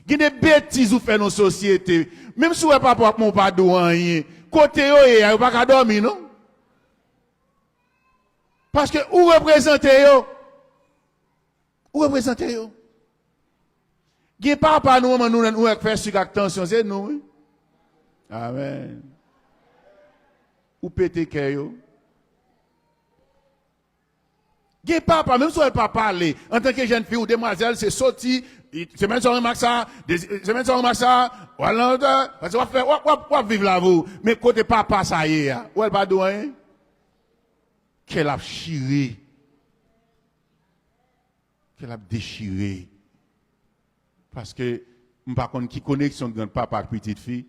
Gen de betiz ou fè nan sosyete, menm si w wè papa w ak manman w pa di w anyen, kote yo ye a, yo pa ka dòmi, non. Paske ou reprezante yo. Ou reprezante yo. Gen papa nou, manman nou, nou wè k fè sik ak tansyon, se nou, wi. Amèn. Ou pete kè yo. Gen papa, menm si w wè l pa pale, antanke jèn fi ou demwazèl, se soti Semèn sa w renmen ak sa, semèn sa w renmen ak sa, w al nan lòt, paske w ap fè, w ap, w ap, w ap viv lavi w. Men kote papa sa ye a, ou wè l pa di w anyen? Kè l ap chire. Kè l ap dechire. Paske m pa konn ki koneksyon ki ant papa ak pitit fi.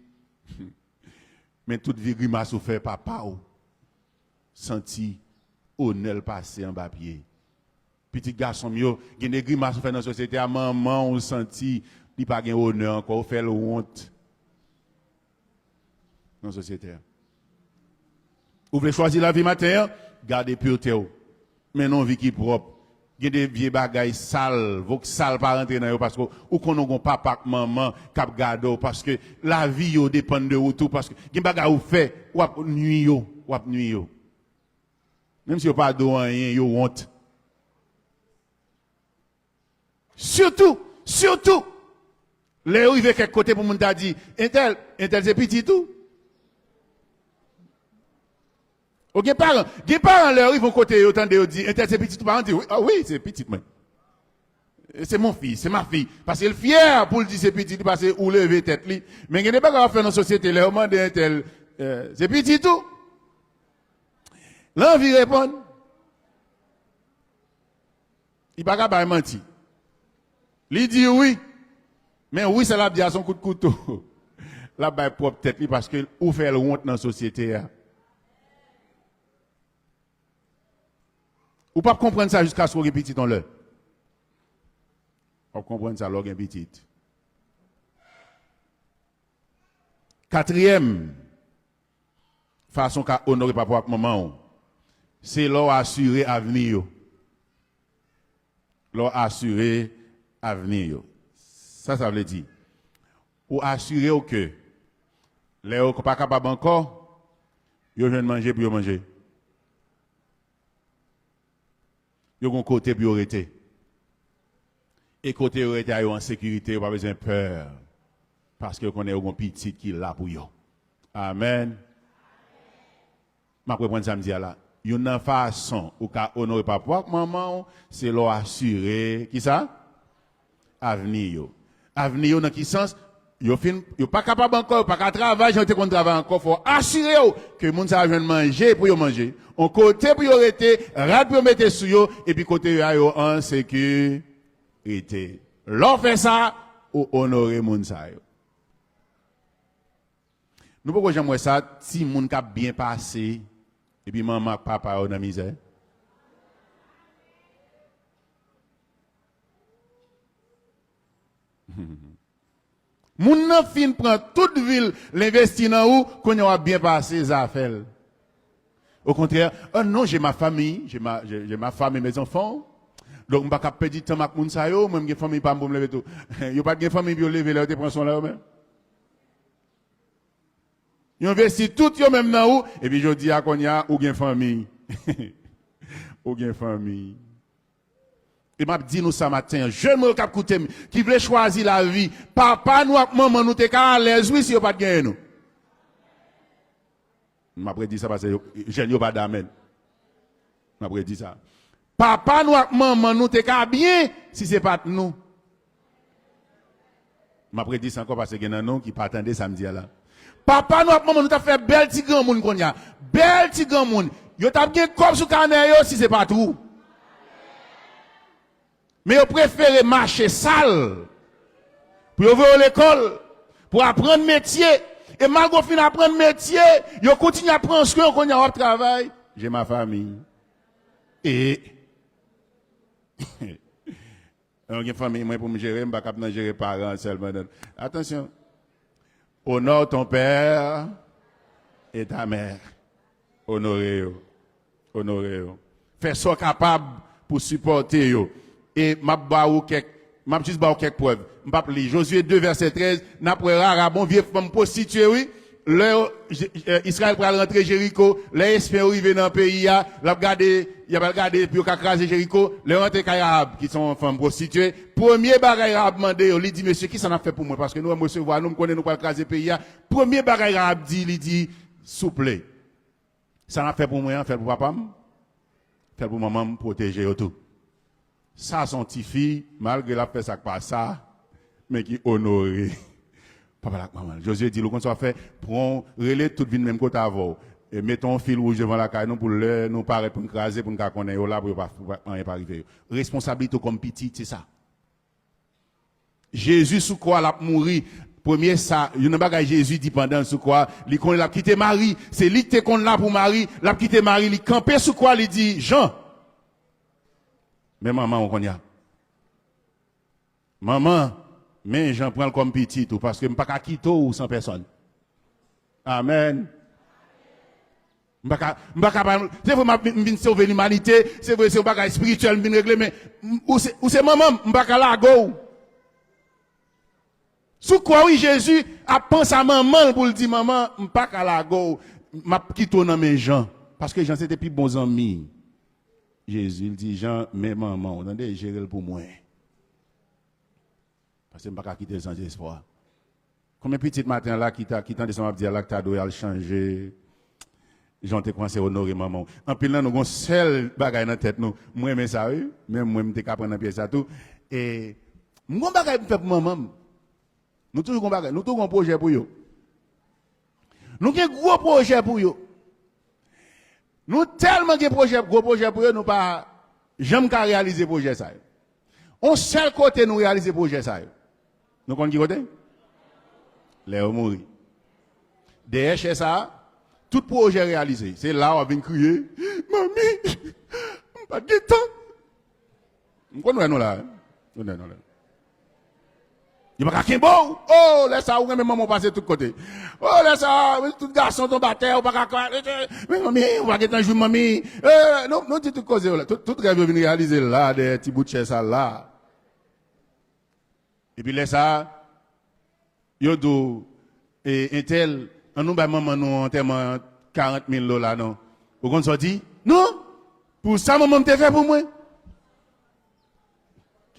Men tout vye grimas ou fè papa w santi onè l pase anba pye. Pitit gason m yo, gen de grimas ou fè nan sosyete a, manman w santi li pa gen onè ankò, ou fè l wont nan sosyete a. Ou vle chwazi lavi maten an? Gade pitit ou. Mennen yon vi ki pwòp. Gen de vye bagay sal, voksal pa rantre nan yo paske ou konnen w gon papa ak manman k ap gade w paske lavi yo depann de ou tou paske gen bagay ou fè, w ap nwi yo, w ap nwi yo. Menm si yo pa di w anyen, yo wont. Sitou, sitou, lè yo rive kèk kote pou moun ta di, entèl, entèl se pitit ou. O gen paran, gen paran lè yo rive yon kote yo tande yo di, entèl se pitit ou, paran di, wi, ah wi, se pitit mwen. Se mon fils, c'est ma fille. Paske l fyè pou l di se pitit li, paske ou leve tèt li. Men gen de bagay w ap fè nan sosyete, lè yo mande entèl, eh, se pitit ou. L anvi reponn. Li pa ka bay manti. Li di wi. Men wi sa l ap di a se yon kout kouto. L ap bay pwòp tèt li paske ou fè l wont nan sosyete a. Ou p ap konprann sa jiskaske w gen pitit yon lè. W ap konprann sa lè w gen pitit. Katriyèm fason w ka onore papa w ak manman w, se lè w asire avni yo. Lè w asire avni yo. Sa sa vle di? Ou asire w ke lè yo pa kapab ankò, yo jwenn manje pou yo manje. Yo gon kote pou yo rete. E kote yo rete a, yo an sekirite, yo pa bezwen pè. Paske yo konnen yo gon pitit ki la pou yo. Amèn. M ap reprann sa m di a la. Youn nan fason ou ka onore papa w ak manman w, se lè w asire, kisa? Avni yo. Avni yo nan ki sans? Yo fin, yo pa kapab ankò, yo pa ka travay jan yo te konn travay ankò. Fò w asire w ke moun sa a jwenn manje pou yo manje, yon kote pou yo rete, rad pou yo mete sou yo, epi kote yo a yo an sekirite. Lè w fè sa, ou onore moun sa yo. Nou poko janm wè sa, timoun k ap byen pase, epi manman ak papa yo nan mizè. Moun nan fin pran tout vi l, l envesti nan ou, kounye a w ap byen pase, zafè l. Au contraire, oh non, j'ai ma famille, j'ai ma, j'ai, j'ai ma femme et mes enfants. Donk, m pa ka pèdi tan m ak moun sa yo, mwen m gen fanmi pa m pou m leve tou. Yo pa t gen fanmi pou yo leve lè yo te pran swen la yo menm. Yo envesti tout yo menm nan ou, epi jodi a kounye a, ou gen fanmi. Ou gen fanmi. E m ap di nou sa maten an, jèn mwen yo k ap koute m, ki vle chwazi lavi, papa nou ak manman nou te ka alèz wi si yo pa t genyen nou. M ap redi sa paske yo, jèn yo pa damèn. M ap redi sa. Papa nou ak manman nou te ka byen si se pa t nou. M ap redi sa ankò paske gen nan nou ki pa tande sa m di a la. Papa nou ak manman nou t ap fè bèl ti granmoun kounye a. Bèl ti granmoun. Yo t ap gen kòb sou kanè yo si se pa t ou. Men yo prefere mache sal pou yo voye w lekòl, pou w aprann metye. E malgre w fin aprann metye, yo kontinye ap pran swen w kounye a w ap travay. J'ai ma famille. E Mwen gen fanmi mwen pou m jere, m pa kab nan jere paran sèlman. Atansyon. Honore ton père et ta mère. Onore yo. Onore yo. Fè sa w kapab pou sipòte yo. E m ap ba ou kèk, m ap jis ba w kèk prèv. M p ap li. Jozye de vèsè trèz, n ap wè Rahab, yon vye fanm pwostitye, wi. Lè yo, Je-, eh, Izrayèl pral rantre Jeriko, lè espyen yo rive nan peyi a, l ap gade, y ap al gade pou yo ka kraze Jeriko. Lè yo rantre kay Rahab, ki se yon fanm pwostitye, premye bagay Rahab mande yo, li di, "Mesye, kisa n ap fè pou mwen? Paske nou wè m resevwa nou, m konnen nou pral kraze peyi a." Premye bagay Rahab di, li di, "Souple, sa n ap fè pou mwen an, fè l pou papa m, fè l pou manman m, pwoteje yo tou." Sa se yon tifi, malgre l ap fè sa k pa sa, men ki onore papa l ak manman l. Jozye di l, ou konn sa w ap fè? Pran, rele tout vin menm kote avè w. E mete yon fil wouj devan lakay nou pou lè nou parèt pou n kraze, pou n ka konnen yo la, pou yo pa, pou anyen pa rive yo. Responsablite w kòm pitit, se sa. Jezi sou kwa l ap mouri. Premye sa, youn nan bagay Jezi di pandan l sou kwa, li konnen l ap kite Mari. Se li ki te konn la pou Mari. L ap kite Mari, li kanpe sou kwa, li di, Jan, men manman w kounye a. Manman, men Jan, pran l kòm pitit ou, paske m pa ka kite w san pèsòn. Amèn. M pa ka, m pa ka pa, se vre m ap vin, m vin sove limanite, se vre se yon bagay espirityèl m vin regle, men m, ou se, ou se manman m, m pa ka lage w. Sou kwa, wi, Jezi ap panse a manman l pou l di, manman, m pa ka lage w, m ap kite w nan men Jan. Paske Jan se te pi bon zanmi Jezi, l di, Jan, men manman w, tande, jere l pou mwen. Paske m pa ka kite l san espwa. Konbyen pitit maten an la ki ta, ki tande sa m ap di a la, ki ta dwe al chanje jan w te kòmanse onore manman w? Anpil nan nou gon sèl bagay nan tèt nou. Mwen renmen sa, wi. Menm mwen, m te ka pran nan pyès sa tou. E m gon bagay pou m fè pou manman m. Nou toujou gon bagay, nou toujou gon pwojè pou yo. Nou gen gwo pwojè pou yo. Nou tèlman gen pwojè, gwo pwojè pou yo, nou pa janm ka reyalize pwojè sa yo. On sèl kote nou reyalize pwojè sa yo. Nou konn ki kote? Lè yo mouri. Dèyè chè sa a, tout pwojè reyalize. Se la w ap vin kriye, manmi, m pa t gen tan. M konn wè nou la, wi. M konn wè nou la. Yo pa ka kenbe w. Oh, lè sa a, ou renmen manman w pase tout kote. Oh, lè sa a, tout gason tonbe atè, ou pa ka, men manmi, ou pa gen tan jwi manmi. Eh, nou, nou di tout koze yo la. Tout, tout rèv yo vin reyalize la, dèyè ti bout chè sa la. Epi lè sa a, yo di w, e, entèl, ann nou bay manman nou antèman karant mil dola, non. Ou konn sa w di? Non! Pou sa manman m te fè pou mwen.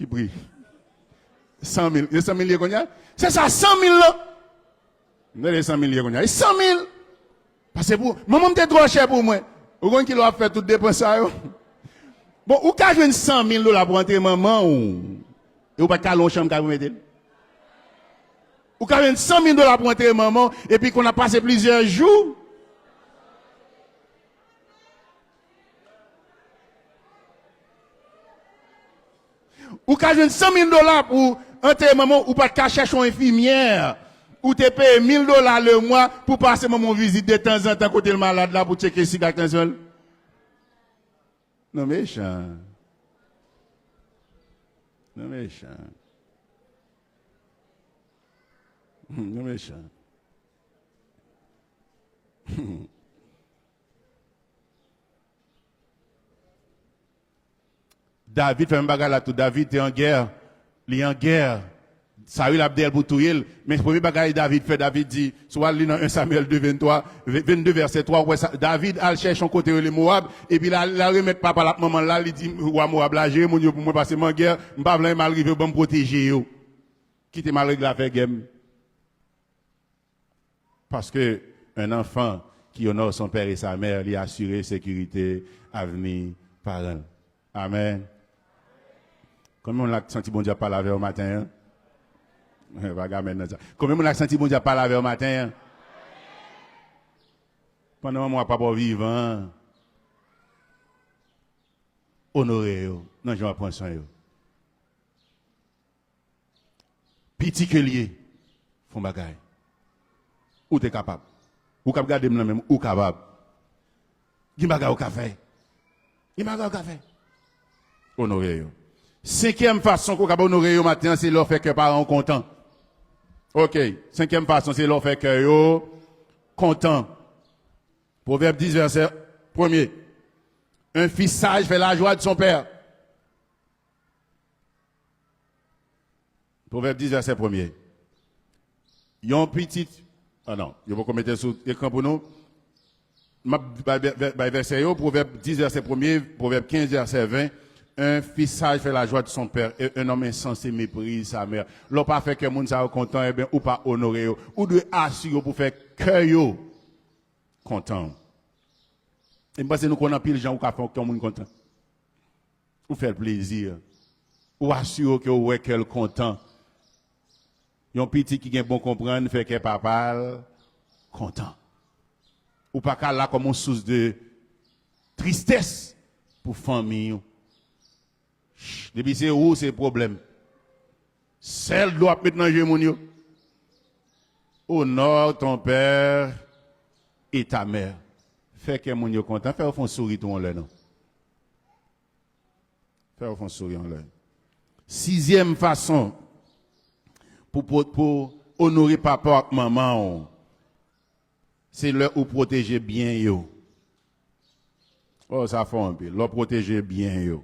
Ki pri? San mil. E san mil ye kounye a? Se sa, san mil lan! M tande san mil ye kounye a. E san mil! Paske pou, manman m te twò chè pou mwen. Ou konn kilè w ap fè tout depans sa yo? Bon, ou ka jwenn san mil dola pou antre manman w, e ou pa t ka lwe yon chanm kay pou mete l. Ou ka jwenn san mil dola pou antre manman w, epi konn ap pase plizyè jou. Ou ka jwenn san mil dola pou antre manman w, ou pa t ka chèche yon enfimyè. Ou te peye mil dola le mwa pou pase manman w vizit detanzantan kote l malad la pou tcheke sik ak tansyon l. Nou mechan. Nou mechan. Nou mechan. David fè menm bagay la tou. David te an gè. Li an gè. Saül ap dèyè l pou touye l. Men premye bagay David fè, David di, si w al li nan en Samyèl de venntwa, ve-, vennde vèsè twa, ou wè sa, David al chèche yon kote rele Mowab, epi l al, l al remèt papa l ak manman l la, li di, wa Mowab la, jere moun yo pou mwen, paske m an gè, m pa vle anyen mal rive yo, ban m pwoteje yo. Kite m al regle afè gè m. Parce que un enfant qui honore son père et sa mère, li asire sekirite avni paran l. Amèn. Konbyen moun la k santi Bondye ap pale avè w maten an? Pa gen amèn nan sa. Konbyen moun la k santi Bondye ap pale avè w maten an? Pandan manman w ak papa w vivan, onore yo nan jan w ap pran swen yo. Piti ke l ye, fè yon bagay. Ou te kapab. Ou k ap gade m nan menm, ou kapab. Gen bagay ou ka fè. Gen bagay ou ka fè. Onore yo. Senkyèm fason ke w kapab onore yo maten an, se lè w fè kè paran w kontan. Ok. Senkyèm fason, se lè w fè kè yo kontan. Pwovèb dis, vèsè premye. Un fils sage fait la joie de son père. Pwovèb dis, vèsè premye. Yon pitit, ah non, yo poko mete sou ekran pou nou. M ap bay, bay, bay vèsè yo, Pwovèb dis, vèsè premye, Pwovèb kenz, vèsè ven. Un fils sage fait la joie de son père, et un homme insensé méprise sa mère. Lè w pa fè kè moun sa yo kontan, ebyen, ou pa onore yo. Ou dwe asire w pou fè kè yo kontan. E m panse nou konn anpil jan ou ka fè yon moun kontan. Ou fè l plezi. Ou asire w ke w wè kè l kontan. Yon pitit ki gen bon konprann fè kè papa l kontan. Ou pa ka la kòm yon sous de tristès pou fanmi w. Depi se ou, se pwoblèm. Sèl dlo ap met nan je moun yo. Honore ton père et ta mère. Fè kè moun yo kontan, fè yo fè yon souri tou yon lè non. Fè yo fè yon souri yon lè. Sizyèm fason pou, pou, pou onore papa w ak manman w, se lè ou pwoteje byen yo. Oh, sa fò anpil. Lè w pwoteje byen yo.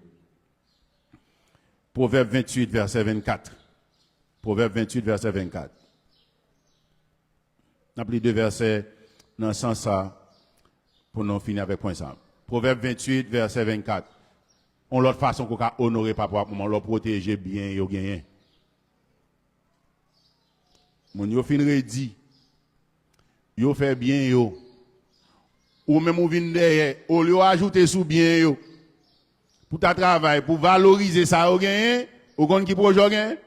Pwovèb venntuit, vèsè vennkat. Pwovèb venntuit, vèsè vennkat. N ap li de vèsè nan sans sa pou nou fini avèk pwen sa. Pwovèb venntuit, vèsè vennkat. Yon lòt fason ke w ka onore papa w ak manman w, lè w pwoteje byen yo genyen. Moun yo fin redi. Yo fè byen yo. Ou menm ou vin dèyè. Olye w ajoute sou byen yo pou ta travay, pou valorize sa yo genyen, ou konn ki pwojè w genyen?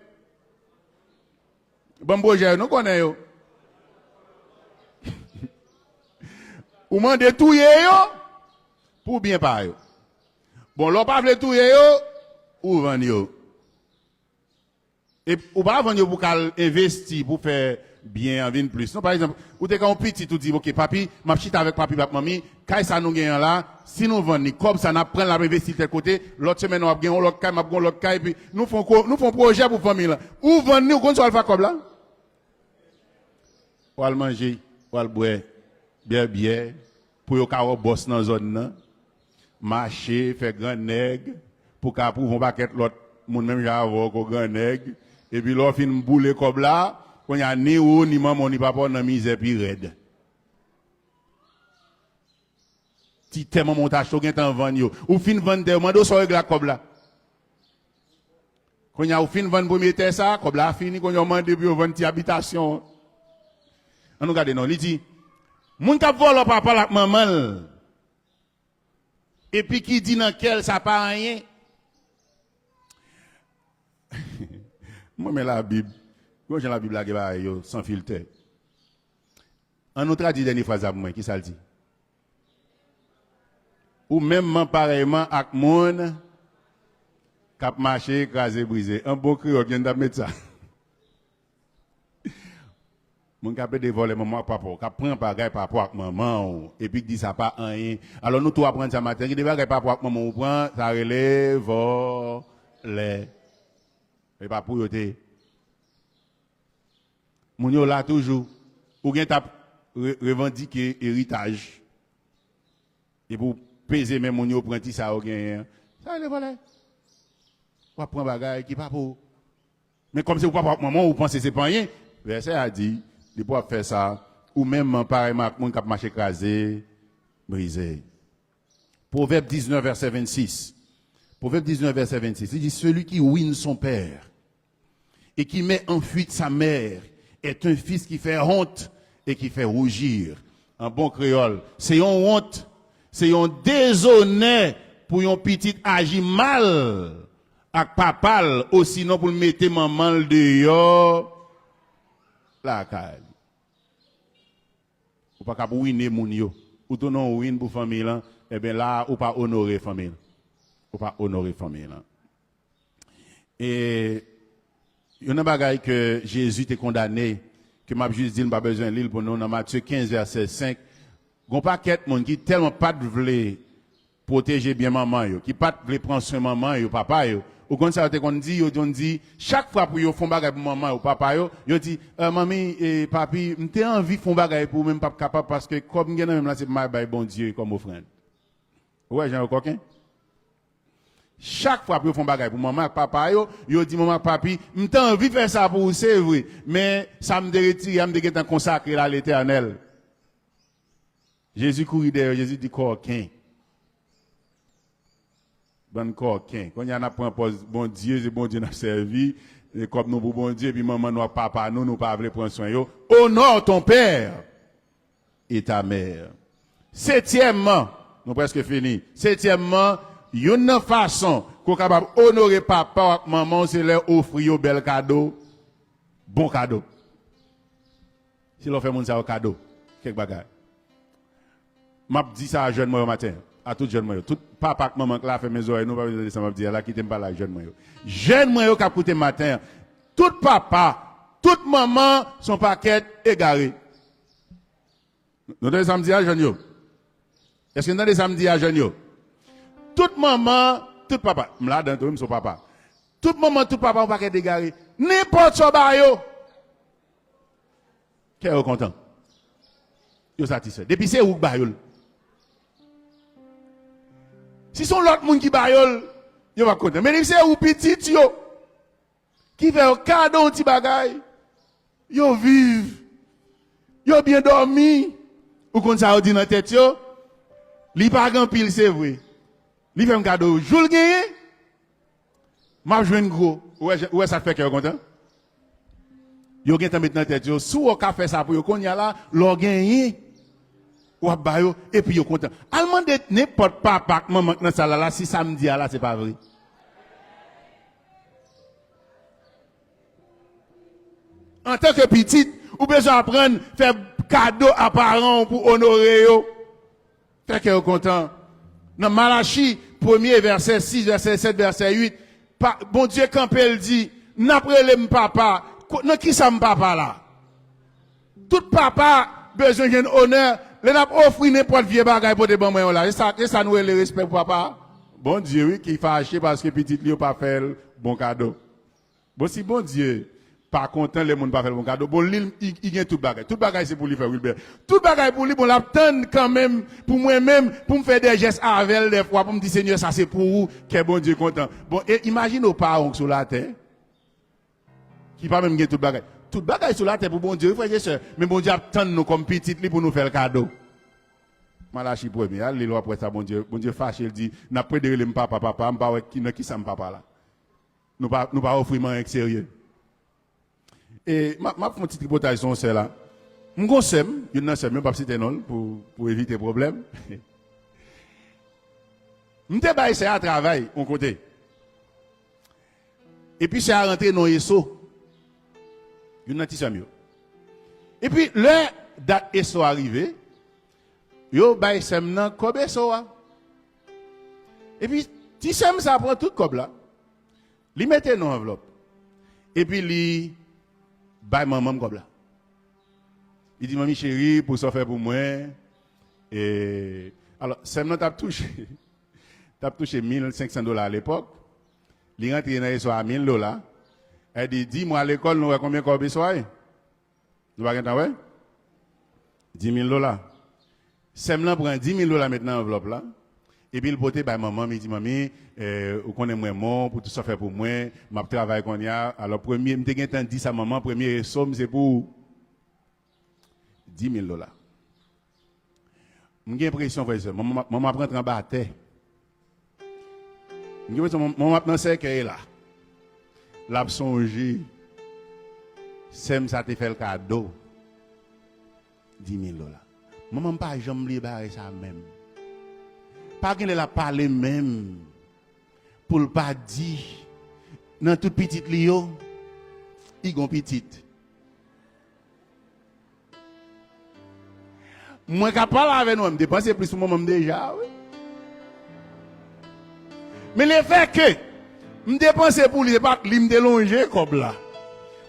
Ban m pwojè yo, nou konnen yo. Ou mande touye yo pou byen pa yo. Bon, lè w pa vle touye yo, ou vann yo. E ou pa vann yo pou k al envesti, pou fè byen an vin plis. Non, pa egzanp, ou te gen yon pitit, ou di, "Ok, papi, m ap chita avèk papi, ak manmi, kay sa nou genyen an la, si nou vann li, kòb sa n ap pran l, n ap envesti l tèl kote, lòt semèn nan w ap gen yon lòt kay, m ap gen yon lòt kay, epi nou fè yon ko-, nou fè yon pwojè pou fanmi lan." Ou vann li, ou konn sa w al fè ak kòb la? W al manje, w al bwè, byè, byè, pou yo ka wè w bòs nan zòn nan. Mache, fè grannèg, pou ka pwouve yon pakèt lòt moun menm jan avè w ke w grannèg. Epi lè w fin boule kòb la, kounye a ni ou, ni manman w, ni papa w nan mizè pi rèd. Ti tè manman w t achte w gentan vann yo. Ou fin vann tè yo, mande w sa w regle ak kòb la. Kounye a ou fin vann premye tè sa, kòb la fini, kounye a w mande pou yo vann ti abitasyon an. Ann nou gade non, li di, moun k ap vòlò papa l ak manman l, epi ki di nan kè l sa pa anyen. M renmen Labib. Gon jan Labib lage bagay yo san filtè. Ann nou tradui dènye fraz la pou mwen, ki sa l di? Ou menm parèyman ak moun k ap mache kraze brize. An bon kreyòl, ki jan n t ap met sa? Moun k ap plede vòlè manman w ak papa w, k ap pran bagay papa w ak manman w, epi k di sa pa anyen. Alò, nou tou aprann sa maten, gen de bagay papa w ak manman w ou pran, sa rele vòlè. E pa pou yo te ye. Moun yo la toujou. Ou gen t ap re-, revandike eritaj. Epi w peze men moun yo pran ti sa yo genyen an. Sa rele vòlè. W ap pran bagay ki pa pou ou. Men kòm se pou papa w ak manman w, ou panse se pa anyen. Vèsè a di, depi w ap fè sa, ou menm parèyman ak moun k ap mache kraze, brize. Pwovèb diznèf, vèsè vennsis. Pwovèb diznèf, vèsè vennsis. Li di, celui qui ruine son père et qui met en fuite sa mère est un fils qui fait honte et qui fait rougir. An bon kreyòl, se yon wont, se yon dezonè pou yon pitit aji mal ak papa l, osinon pou l mete manman l deyò lakay li. Ou pa ka pou wine moun yo. Ou tounen yon win pou fanmi lan, ebyen la a, ou pa onore fanmi lan. Ou pa onore fanmi lan. E youn nan bagay ke Jezi te kondane, ke m ap jis di l, m pa bezwen li l pou nou, nan Matye kenz, vèsè senk, gon pakèt moun ki tèlman pa t vle pwoteje byen manman yo, ki pa t vle pran swen manman yo, papa yo, ou konn sa yo te konn di? Yo te konn di, chak fwa pou yo fè yon bagay pou manman yo, papa yo, yo di, "Eh, manmi, eh, papi, m te anvi fè yon bagay pou ou, men m p ap kapab paske kòb m gen nan men m lan, se pou m al bay Bondye kòm ofrann." Ou wè jan yo kòken? Chak fwa pou yo fè yon bagay pou manman ak papa yo, yo di, "Manman ak papi, m te anvi fè sa pou ou, se vre, men sa m te retire a, m te gentan konsakre l a Letènèl." Jezi kouri dèyè yo, Jezi di, "Kòken. Bann kòken. Kounye a n ap pran pòz Bondye, se Bondye n ap sèvi, e kòb nou pou Bondye, epi manman nou ak papa nou, nou pa vle pran swen yo. Honore ton père et ta mère." Setyèmman, nou prèske fini. Setyèmman, youn nan fason ke w kapab onore papa w ak manman w, se lè w ofri yo bèl kado, bon kado. Se lè w fè moun sa yo kado kèk bagay. M ap di sa a jèn mwen yo maten an, a tout jèn mwen yo. Tout papa ak manman k la, fèmen zòrèy nou, pa bezwen tande sa m ap di a la, kite m pale ak jèn mwen yo. Jèn mwen yo k ap koute m maten an, tout papa, tout manman, se yon pakèt egare. Nou tande sa m di a, jèn yo? Èske n tande sa m di a, jèn yo? Tout manman, tout papa. M ladan tou, m se yon papa. Tout manman, tout papa, yon pakèt egare. Nenpòt sa w ba yo, kè yo kontan. Yo satisfè. Depi se ou k ba yo l. Si se yon lòt moun ki ba yo l, yo p ap kontan. Men depi se ou pitit yo, ki fè yo kado yon ti bagay, yo viv, yo byen dòmi. Ou konn sa yo di nan tèt yo? Li pa gen anpil, se vre. Li fè m kado jou l genyen, m ap jwenn gwo. Ou wè, ou wè sa k fè kè yo kontan? Yo gentan met nan tèt yo, si w ka fè sa pou yo kounye a la, lè w genyen, w ap ba yo, epi yo kontan. Al mande nenpòt papa ak manman k nan sal la, la, si sa m di a la, se pa vre. Antanke pitit, ou bezwen aprann fè kado a paran w pou onore yo. Fè kè yo kontan. Nan Malachi, premye, vèsè sis, vèsè sèt, vèsè uit, pa, Bondye kanpe, l di, "N ap rele m papa. Ko-, nan ki sa m papa la?" Tout papa bezwen jwenn onè. Lè n ap ofri nenpòt vye bagay, pote ban mwen yo la. E sa, e sa nou rele respè pou papa a? Bondye, wi, ki fache paske pitit li yo pa fè l bon kado. Bon, si Bondye pa kontan lè moun pa fè l bon kado, bon, li, li, li gen tout bagay. Tout bagay se pou li fè, Wilbert. Tout bagay pou li, bon, l ap tann kanmenm pou mwen menm, pou m fè de jès avè l dèfwa, pou m di, "Senyè, sa se pou ou, kè Bondye kontan." Bon, e imajine w pa wonk sou latè, ki pa menm gen tout bagay. Tout bagay sou latè pou Bondye, wi, frè e sè, men Bondye ap tann nou kòm pitit li pou nou fè l kado. Malachi premye, al li l, w ap wè sa Bondye, Bondye fache, l di, "N ap plede rele m papa, papa, m pa wè ki, nan ki sa m papa la." Nou pa, nou pa ofri m anyen k serye. E m ap, m ap fè yon ti tripotay sou yon sè la. M gon sè m, youn nan sè m yo, m p ap site non l pou, pou evite pwoblèm. M te bay sè a travay yon kote. Epi sè a rantre nan eso. Youn nan ti sè m yo. Epi lè dat eso a rive, yo bay sè m nan kòb eso a. Epi ti sè m sa pran tout kòb la. Li mete nan anvlòp. Epi li bay manman m kòb la. Li di, "Manmi cheri, pou sa w fè pou mwen." E, alò, sè m nan t ap touche, t ap touche mil senk san dola alepòk. Li rantre nan eso a mil dola. Li di, "Di mwa lekòl, nou wè konbyen kòb eso a ye?" Nou pa gentan wè? Di mil dola. Sè m lan pran di mil dola met nan anvlòp la. Epi l pote bay manman m, li di, "Manmi, eh, ou konnen m renmen w, pou tout sa w fè pou mwen, m ap travay kounye a." Alò, premye, m te gentan di sa manman, "Premye eso m se pou ou." Di mil dola. M gen enpresyon, frè e sè, manman, manman ap rantre anba tè. M gen enpresyon, manman, manman ap nan sèkèy la. L ap sonje sè m sa te fè l kado di mil dola. Manman m pa janm bliye bagay sa menm. Pa gen lè l ap pale menm pou l pa di nan tout pitit li yo, li gon pitit. Mwen ka pale avè nou, m depanse plis pou manman m deja, wi. Men lefètke m depanse pou li, se pa li m te lonje kòb la.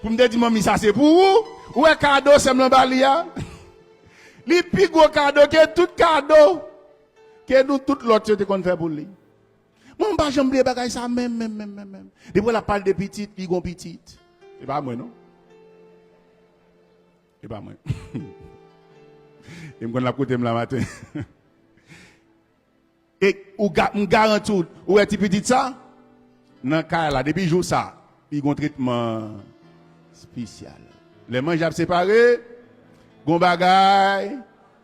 Pou m te di, "Manmi, sa se pou ou." Ou wè kado sè m lan ba li a? Li pi gwo kado ke tout kado ke nou tout lòt yo te konn fè pou li. Mwen, m pa janm bliye bagay sa menm, menm, menm, menm, menm. Depi w wè l ap pale de pitit, li gon pitit. E pa mwen, non. E pa mwen. E m konn l ap koute m la maten. E ou ga-, m garanti w, ou wè ti pitit sa? Nan kay la, depi jou sa, li gon tretman espesyal. Lè manje ap separe, gon bagay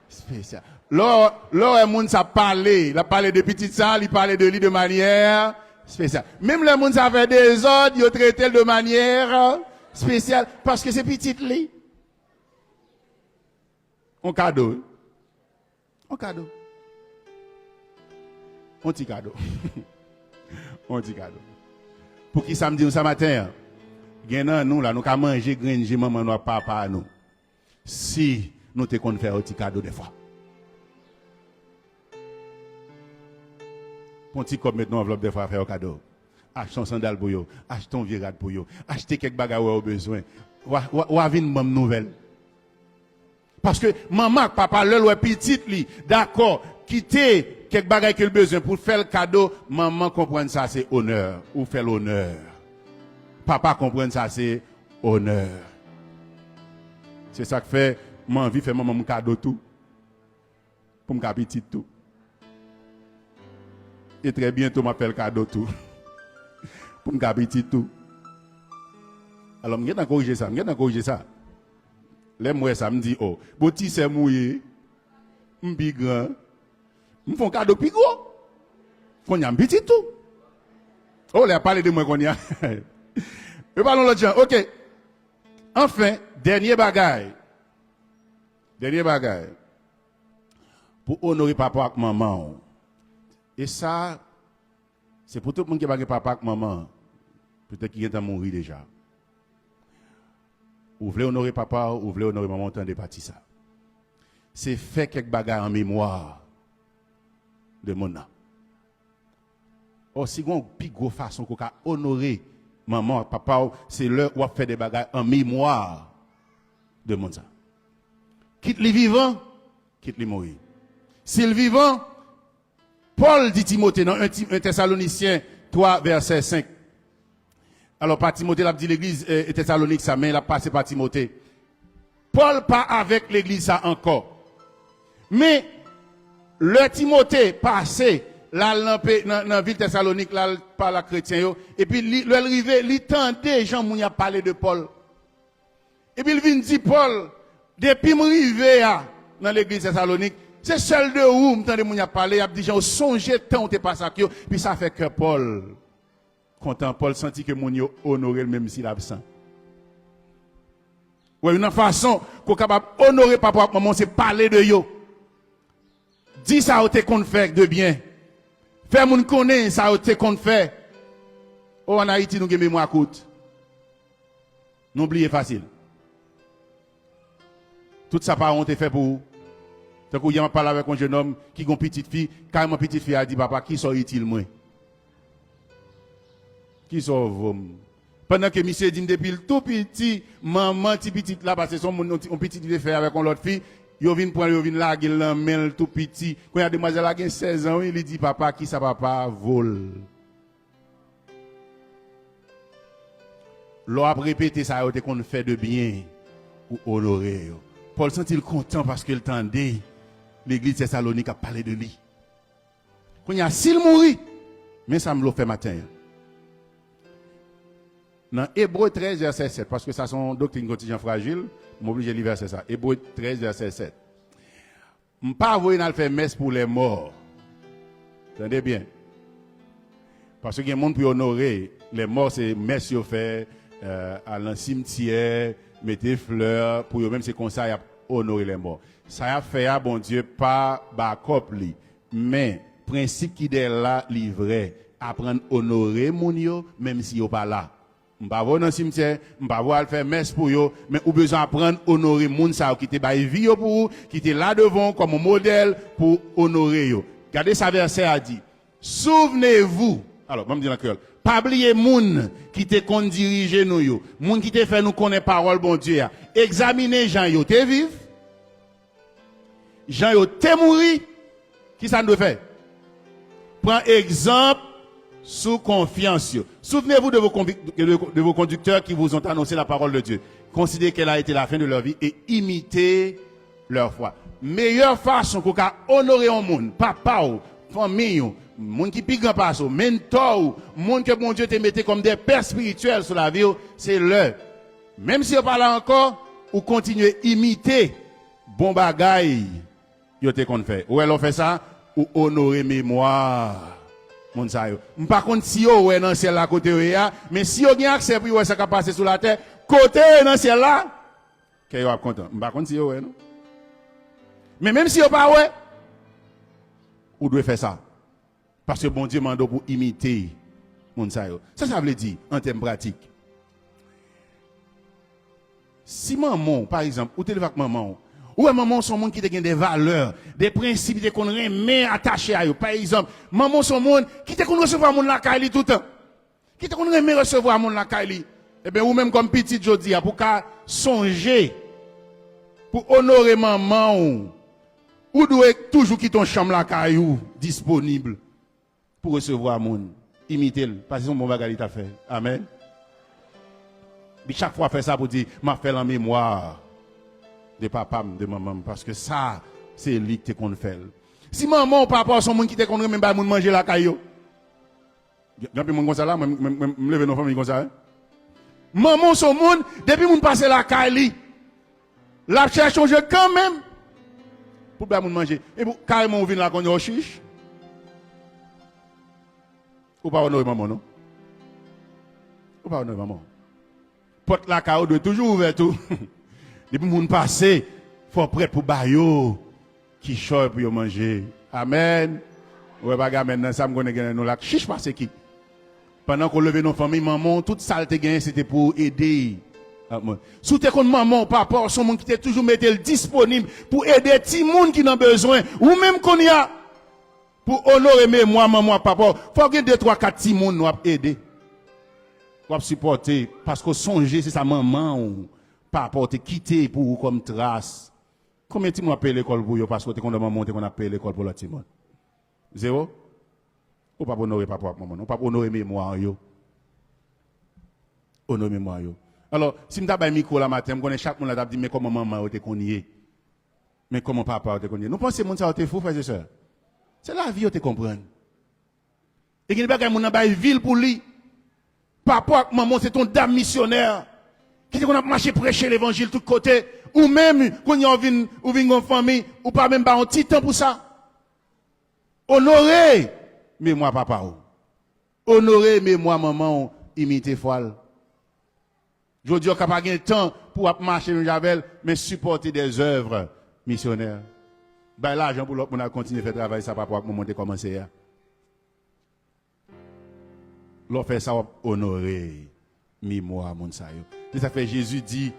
espesyal. Lè w, lè w wè moun sa pale, l ap pale de pitit sa, li pale de li de manyè espesyal. Menm lè moun sa fè dezòd, yo trete l de manyè espesyal, paske se pitit li. On kado, wi. On kado. On ti kado. On ti kado. Poukisa m di nou sa maten an? Gen nan nou la, nou ka manje grenn je manman nou ak papa nou. Si nou te konn fè yo ti kado dèfwa. Pran ti kòb, met nan anvlòp dèfwa, fè yo kado. Achte yon sandal pou yo, achte yon vye rad pou yo, achte kèk bagay ou wè yo bezwen. W a, w a, w a vin ban m nouvèl. Paske manman ak papa, lè l wè pitit li dakò kite kèk bagay ke l bezwen pou l fè l kado, manman konprann sa se onè, ou fè l onè. Papa konprann sa se onè. Se sa k fè m anvi fè manman m kado tou. Pou m ka pitit tou. E trè byento, m ap fè l kado tou. Pou m ka pitit tou. Alò, m gentan korije sa, m gentan korije sa. Lè m wè sa, m di, o, bon, ti sè m ou ye, m pi gran, m fè yon kado pi gwo. Kounye a, m pitit tou. O, lè y ap pale de mwen kounye a. Yo pale yon lòt jan. Oke. Anfen, dènye bagay. Dènye bagay. Pou onore papa w ak manman w. E sa, se pou tout moun ki pa gen papa ak manman, petèt ki gentan mouri deja. Ou vle onore papa w, ou vle onore manman w, tande pati sa. Se fè kèk bagay an memwa de moun nan. Ò, si gen yon pi gwo fason ke w ka onore manman w ak papa w, se lè w ap fè de bagay an memwa de moun sa. Kit li vivan, kit li mouri. Si l vivan, Pòl di Timote nan en Ti-, en Tèsalonisyen twa, vèsè senk. Alò, pa Timote l ap di legliz, eh, Tèsalonik sa, men l ap pase pa Timote. Pòl pa avèk legliz sa ankò. Men, lè Timote pase, l al nan pe-, nan, nan vil Tèsalonik, l al pale ak kretyen yo, epi li, lè l rive, li tande jan moun y ap pale de Pòl. Epi l vin di Pòl, depi m rive a, nan legliz Tèsalonik, se sèl de ou m tande moun y ap pale, y ap di jan yo sonje tan w te pase ak yo, epi sa fè kè Pòl kontan. Pòl santi ke moun yo onore l menm si l absan. Wè, youn nan fason ke w kapab onore papa w ak manman w, se pale de yo. Di sa yo te konn fè de byen. Fè moun konnen sa yo te konn fè. O, ann Ayiti, nou gen memwa kout. Nou bliye fasil. Tout sa paran w te fè pou ou. Tankou yè m ap pale avèk yon jennonm ki gen yon pitit fi, kareman pitit fi a di, "Papa, kisa w itil mwen? Kisa w vo m?" Pandan ke misye di m depi l tou piti, manman ti pitit la, paske se yon moun, yon ti, yon pitit li te fè avèk yon lòt fi, yo vin pran l, yo vin lage l nan men l tou piti. Kounye a, demwazèl la gen sèz an, wi, li di, "Papa, kisa papa vo l?" Lè w ap repete sa yo te konn fè de byen, ou onore yo. Pòl santi l kontan paske l tande legliz Tèsalonik ap pale de li. Kounye a, si l mouri, men sa m vle w fè maten an. Nan Ebre trèz, vèsè sèt, paske sa se yon doktrin ki yon ti jan frajil, m oblije li vèsè sa. Ebre trèz, vèsè sèt. M pa voye n al fè mès pou lèmò. Tande byen. Paske gen moun pou yo onore lèmò, se mès yo fè, eh, al nan simtyè, mete flè pou yo menm, se konsa y ap onore lèmò. Sa y ap fè a, Bondye pa ba kòb li. Men, prensip ki dèyè l la, li vrè. Aprann onore moun yo, menm si yo pa la. M pa voye w nan simtyè, m pa voye w al fè mès pou yo, men ou bezwen aprann onore moun sa yo ki te bay vi yo pou ou, ki te la devan w kòm yon modèl pou w onore yo. Gade sa vèsè a di. Souvenez-vous. Alò, ban m di l an kreyòl. Pa bliye moun ki te konn dirije nou yo, moun ki te fè nou konnen pawòl Bondye a. Egzamine jan yo te viv, jan yo te mouri, kisa n dwe fè? Pran egzanp sou konfyans yo. Souvenez-vous de vos convic-, de, de vos conducteurs qui vous ont annoncé la parole de Dieu. Considérez quelle a été la fin de leur vie et imitez leur foi. Meyè fason pou w ka onore yon moun, papa w, fanmi w, moun ki pi gran pase w, mentò w, moun ke Bondye te mete kòm de pè espirityèl sou lavi w, se lè, menm si yo pa la ankò, ou kontinye imite bon bagay yo te konn fè. Ou wè, lè w fè sa, ou onore memwa moun sa yo. M pa konn si yo wè nan syèl la kote yo ye a, men si yo gen aksè pou yo wè sa k ap pase sou latè, kote yo ye nan syèl la, kè yo ap kontan. M pa konn si yo wè, non. Men menm si yo pa wè, ou dwe fè sa. Paske Bondye mande w pou imite moun sa yo. Sa sa vle di, an tèm pratik? Si manman w, pa egzanp, ou te leve ak manman w, ou wè manman w se yon moun ki te gen de valè, de prensip, li te konn renmen atache a yo. Pa egzanp, manman w se yon moun ki te konn resevwa moun lakay li toutan, ki te konn renmen resevwa moun lakay li. Ebyen, ou menm kòm pitit jodi a, pou w ka sonje, pou onore manman w, ou dwe toujou kite yon chanm lakay ou disponib pou resevwa moun. Imite l, paske se yon bon bagay li t ap fè. Amèn. Epi chak fwa fè sa pou di, m ap fè l an memwa de papa m, de manman m, paske sa, se li ki te konn fè l. Si manman w, papa w se yon moun ki te konn renmen bay moun manje lakay yo, gen gen anpil moun konsa la, mwen, mwen, mwen, m leve nan fanmi konsa, wi. Manman w se yon moun, depi moun pase lakay li, l ap chèche yon jan kanmenm pou bay moun manje. Epi kareman ou vin la kounye a, ou chich. Ou pa onore manman w, non. Ou pa onore manman w. Pòt lakay ou dwe toujou ouvè tou. Depi moun pase, fò w prèt pou ba yo kichòy pou yo manje. Amèn. Ou wè pa gen amèn nan sa, m konnen gen nan nou la k chich pase ki. Pandan ke w leve nan fanmi, manman w, tout sa l te genyen, se te pou ede. Ah, mwen. Si w te konn manman w, papa w, se yon moun ki te toujou mete l disponib pou ede timoun ki nan bezwen. Ou menm kounye a, pou onore memwa manman w ak papa w, fò w gen de, twa, kat timoun w ap ede, w ap sipòte, paske w sonje se sa manman w, papa w te kite pou ou kòm tras. Konbyen timoun w ap peye lekòl pou yo paske w te konn wè manman w te konn ap peye lekòl pou lòt timoun? Zewo? Ou p ap onore papa w ak manman w, non. Ou p ap onore memwa yo. Onore memwa yo. Alò, si m ta bay mikwo la maten, m konnen chak moun la t ap di, "Men kòman manman yo te konn ye. Men kòman papa yo te konn ye." Nou panse moun sa yo te fou, frè e sè? Se lavi yo te konprann. E gen de bagay moun nan bay vi l pou li. Papa w ak manman w se te yon dam misyonè ki te konn ap mache preche levanjil tout kote. Ou menm, kounye a w vin, ou vin gen yon fanmi, ou pa menm bay yon ti tan pou sa. Onore memwa papa w. Onore memwa manman w, imite fwa l. Jodi a, w ka pa gen tan pou w ap mache menm jan avè l, men sipòte dèzèv misyonè. Bay lajan pou lòt moun al kontinye fè travay sa papa w ak manman w te kòmanse a. Lè w fè sa, w ap onore memwa moun sa yo. Se sa k fè Jezi di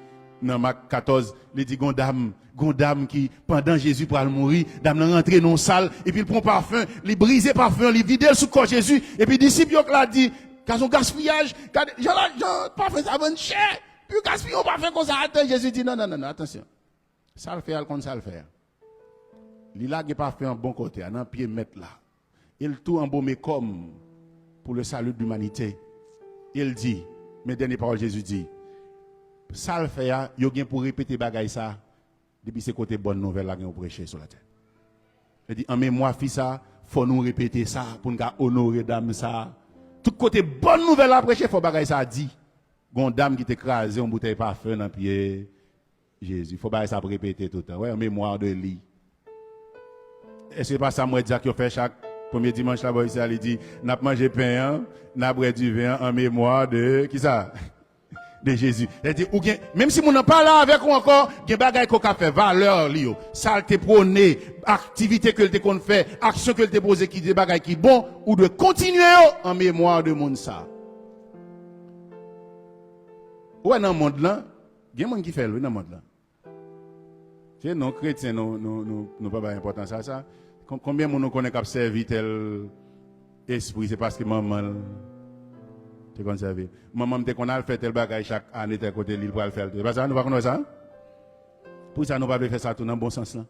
nan Mak katòz, li di, gon dam, gon dam ki, pandan Jezi pral mouri, dam nan rantre nan yon sal, epi l pran pafen, li brize pafen an, li vide l sou kò Jezi, epi disip yo k la di, "Gade yon gaspiyaj, gade, jan la, jan pafen sa vann chè, pou gaspiye yon pafen konsa atè." Jezi di, "Non, non, non, non, atansyon." Sa l fè a, l konn sa l fè a. Li lage pafen an bò kote a, nan pye mèt la. E l tou anbome kò m pou le salut de l'humanité. E l di, men dènye pawòl Jezi di, sa l fè a, yo gen pou repete bagay sa, depi se kote bòn nouvèl la gen pou preche sou latè. Li di, an memwa fi sa, fò nou repete sa, pou n ka onore dam sa. Tout kote bòn nouvèl la preche, fò bagay sa di. Gon dam ki te kraze yon boutèy pafen nan pye Jezi. Fò bagay sa ap repete toutan. Wè, an memwa de li. Èske pa sa m wè dyak yo fè chak premye dimanch la bò isi a, li di, n ap manje pen an, n ap bwè diven an, an memwa de, kisa? De Jezi. Sètadi, ou gen, menm si moun nan pa la avèk ou ankò, gen bagay ke w ka fè, valè li yo, sa l te pwone, aktivite ke l te konn fè, aksyon ke l te poze ki te bagay ki bon, ou dwe kontinye yo an memwa de moun sa. Ou wè nan mond lan, gen moun ki fè l wi nan mond lan. Se nou kretyen, nou, nou, nou, nou pa bay enpòtans a sa. Kon-, konbyen moun nou konnen k ap sèvi tèl espri, se paske manman l te konn sèvi. Manman m te konn al fè tèl bagay chak ane, tèl kote li, l pral fè l tou. Se pa sa, nou pa konn wè sa? Poukisa nou pa vle fè sa tou nan bon sans lan?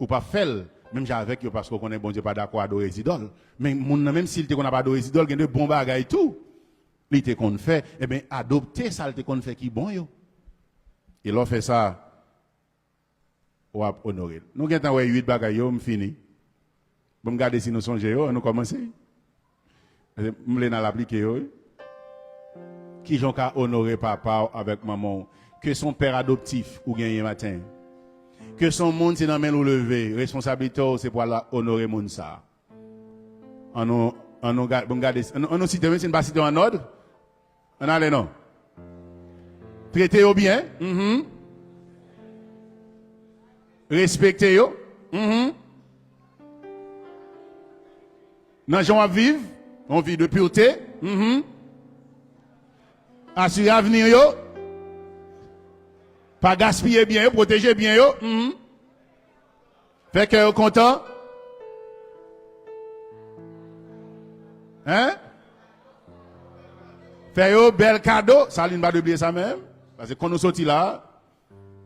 Ou pa fè l menm jan avèk yo paske w konnen Bondye pa dakò adore zidòl. Men moun nan, menm si l te konn ap adore zidòl, gen de bon bagay tou li te konn fè. Ebyen, adopte sa l te konn fè ki bon yo. E lè w fè sa, w ap onore l. Nou gentan wè uit bagay yo, m fini. Bon, m gade si nou sonje yo, ann nou kòmanse. M vle n al aplike yo, wi. Kijan w ka onore papa w avèk manman w? Ke se yon pè adoptif ou genyen maten. Ke se yon moun se nan men l ou leve, responsablite w se pou al onore moun sa. Ann nou, ann nou ga-, bon, gade, ann, ann nou site, menm si n pa site yo an òd. Ann ale non. Trete yo byen. Mhm. Respekte yo. Mhm. Nan jan w ap viv, yon vi de purte. Mhm. Asire avni yo. Pa gaspiye byen yo, pwoteje byen yo. Mhm. Fè kè yo kontan. Hein? Fè yo bèl kado. Salin pa dwe bliye sa menm. Paske kon nou soti la,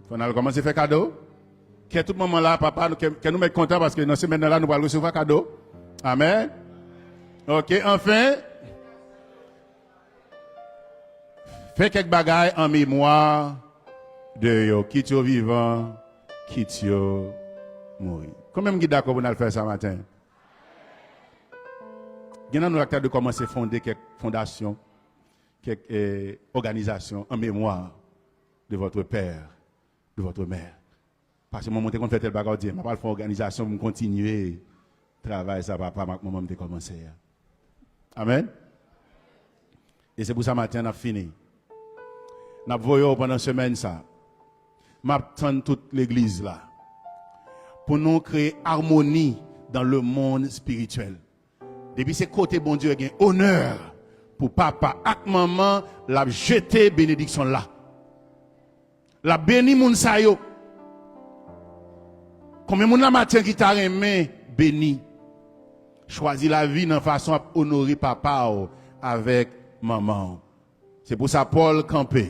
fò n al kòmanse fè kado. Kè tout manman la, papa, nou, kè, kè nou mèt kontan paske nan semèn nan la, nou pral resevwa kado. Amèn. Ok, anfen. Fè kèk bagay an memwa de yo, kit yo vivan, kit yo mouri. Konbyen moun ki dakò pou n al fè sa maten? Gen nan nou la ki ta dwe kòmanse fonde kèk fondasyon, kèk, eh, òganizasyon an memwa de votre père, de votre mère. Paske manman te konn fè tèl bagay, w di, "M ap al fè yon òganizasyon pou m kontinye travay sa papa m ak manman m te kòmanse a." Amèn. E se pou sa maten n ap fini. N ap voye w pandan semèn sa. M ap tann tout legliz la pou nou kreye amoni dans le monde spirituel. Depi se kote Bondye gen onè pou papa ak manman, l ap jete benediksyon la. L ap beni moun sa yo. Konbyen moun la maten ki ta renmen beni? Chwazi lavi nan fason w ap onore papa w avèk manman w. Se pou sa Pòl kanpe.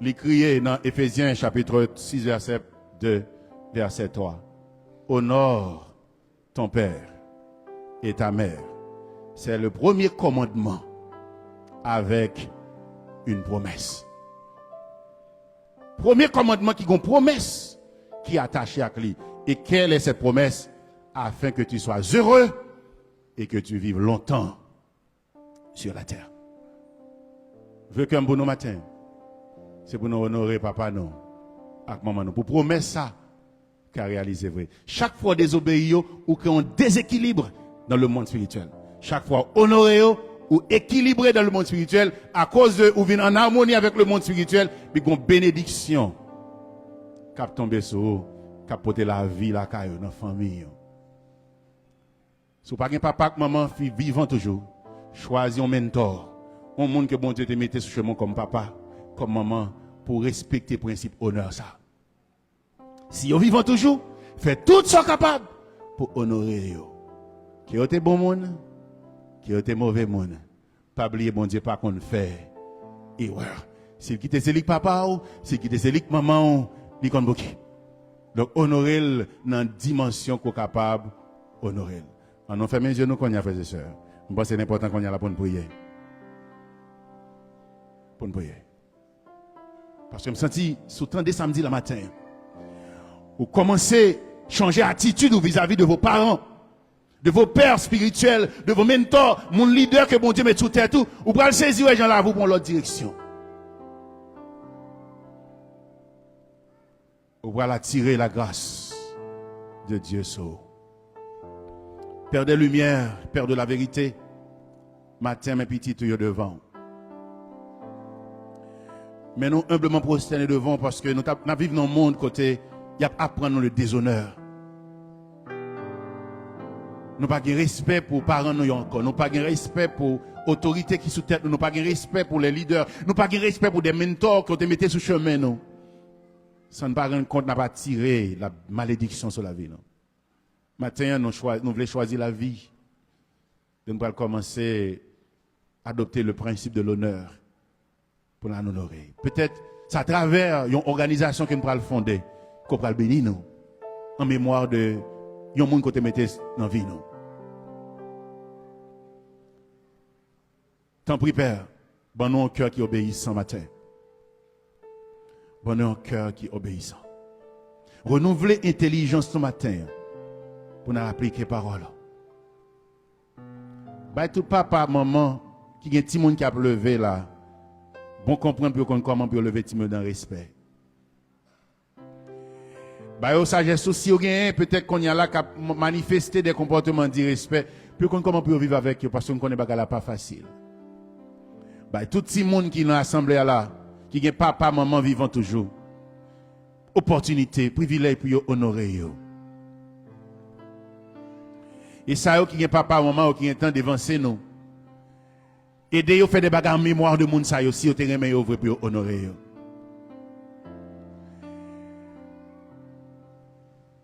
Li kriye nan Efezyen chapit sis vèsè de, vèsè twa. Honore ton père et ta mère. C'est le premier commandement avec une promesse. Premye kòmandman ki gon pwomès ki atache ak li. Et quelle est cette promesse? Afin que tu sois heureux et que tu vives longtemps sur la terre. Vye kè m pou nou maten, se pou nou onore papa nou ak manman nou. Pou pwomès sa ka reyalize vre. Chak fwa w dezobeyi yo, ou kreye yon dezekilib dans le monde spirituel. Chak fwa w onore yo, ou ekilibre dans le monde spirituel. Akoz de ou vin an amoni avèk le monde spirituel, epi gon benediksyon k ap tonbe sou ou, k ap pote lavi lakay ou, nan fanmi ou. Si w pa gen papa ak manman ki vivan toujou, chwazi yon mentor, yon moun ke Bondye te mete sou chemen w kòm papa, kòm manman, pou w respekte prensip onè sa. Si yo vivan toujou, fè tout sa w kapab pou onore yo. Ke yo te bon moun, ke yo te move moun, pa bliye Bondye pa konn fè erè. Si l kite se li k papa w, si l kite se li k manman w, li konn bouke. Donk, onore l nan dimansyon ke w kapab onore l. Ann nou fèmen je nou kounye a, frè e sè. M panse l enpòtan kounye a la pou n priye. Pou n priye. Paske m santi, si w tande sa m di la maten, ou kòmanse chanje atitid ou vizavi de vos parents, de vos pères spirituels, de vos mentors, moun lidè ke Bondye met sou tèt ou, ou pral sezi wè jan lavi w pran yon lòt direksyon. Ou pral atire la grâce de Dieu sou ou. Père des lumières, Père de la vérité, maten men pitit ou yo devan w. Men nou enbleman pwostène devan w paske nou t ap, n ap viv nan yon mond kote y ap aprann nou le dezonè. Nou pa gen respè pou paran nou yo ankò. Nou pa gen respè pou otorite ki sou tèt nou. Nou pa gen respè pou lè lidè. Nou pa gen respè pou de mentò ke w te mete sou chemen nou. San n pa rann kont, n ap atire la malediksyon sou lavi nou. Maten an, nou, chwa, nou vle chwazi lavi. Nou pral kòmanse adopte le principe de l'honneur pou n al onore. Petèt, se atravè yon òganizasyon ke n pral fonde, ke w pral beni nou, an memwa de yon moun ke w te mete nan vi nou. Tanpri, Pè, ban nou yon kè ki obeyisan maten. Ban nou yon kè ki obeyisan. Renouvle entèlijans nou maten an pou n al aplike pawòl ou. Bay tout papa, manman ki gen timoun k ap leve la, bon konprann pou yo konn kòman pou yo leve timoun yo nan respè. Ba yo sajès ou, si yo genyen, petèt kounye a la, k ap m-, manifeste de konpòteman direspè, pou yo konn kòman pou yo viv avèk yo, paske m konnen bagay la pa fasil. Bay tout timoun ki nan asanble a la, ki gen papa, manman vivan toujou, opòtinite, privilèj pou yo onore yo. E sa yo ki gen papa, manman yo ki gen tan devanse nou, Ede yo fè de bagay an memwa de moun sa yo, si yo te renmen yo vre, pou yo onore yo.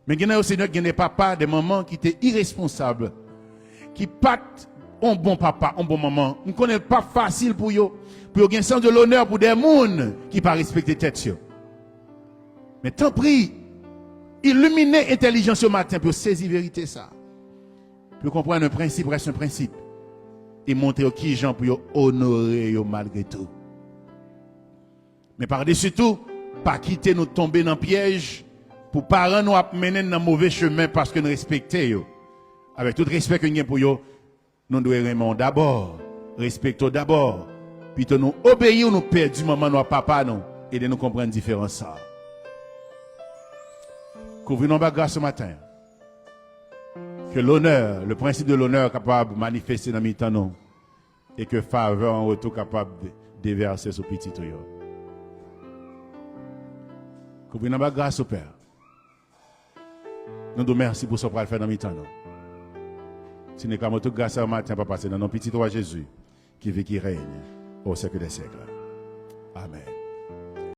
Men gen nan yo, Senyè, gen de papa, de manman ki te iresponsab, ki pa t on bon papa, on bon manman. M konnen l p ap fasil pou yo, pou yo gen sans de l'honneur pou de moun ki pa respekte tèt yo. Men tanpri, ilimine entèlijans yo maten pou yo sezi verite sa. Pou yo konprann yon prensip rès yon prensip. E montre yo kijan pou yo onore yo malgre tou. Men padesi tou, pa kite nou tonbe nan pyèj pou paran nou ap mennen n nan move chemen paske n respekte yo. Avèk tout respè ke n gen pou yo, nou dwe renmen w dabò, respekte w dabò. Pito nou obeyi w, nou pèdi manman nou ak papa nou. Ede nou konprann diferans sa a. Kouvri nou anba gras ou maten. Ke l'honneur, le principe de l'honneur kapab manifeste nan mitan nou. E ke favè an retou kapab de- devèse sou pitit ou yo. Kouvri nou anba gras ou, Pè. Nou di w mèsi pou sa w pral fè nan mitan nou. Si n reklame tout gras sa yo maten, Papa, se nan non pitit ou a Jezi, ki viv, ki règne au siècle des siècles. Amèn.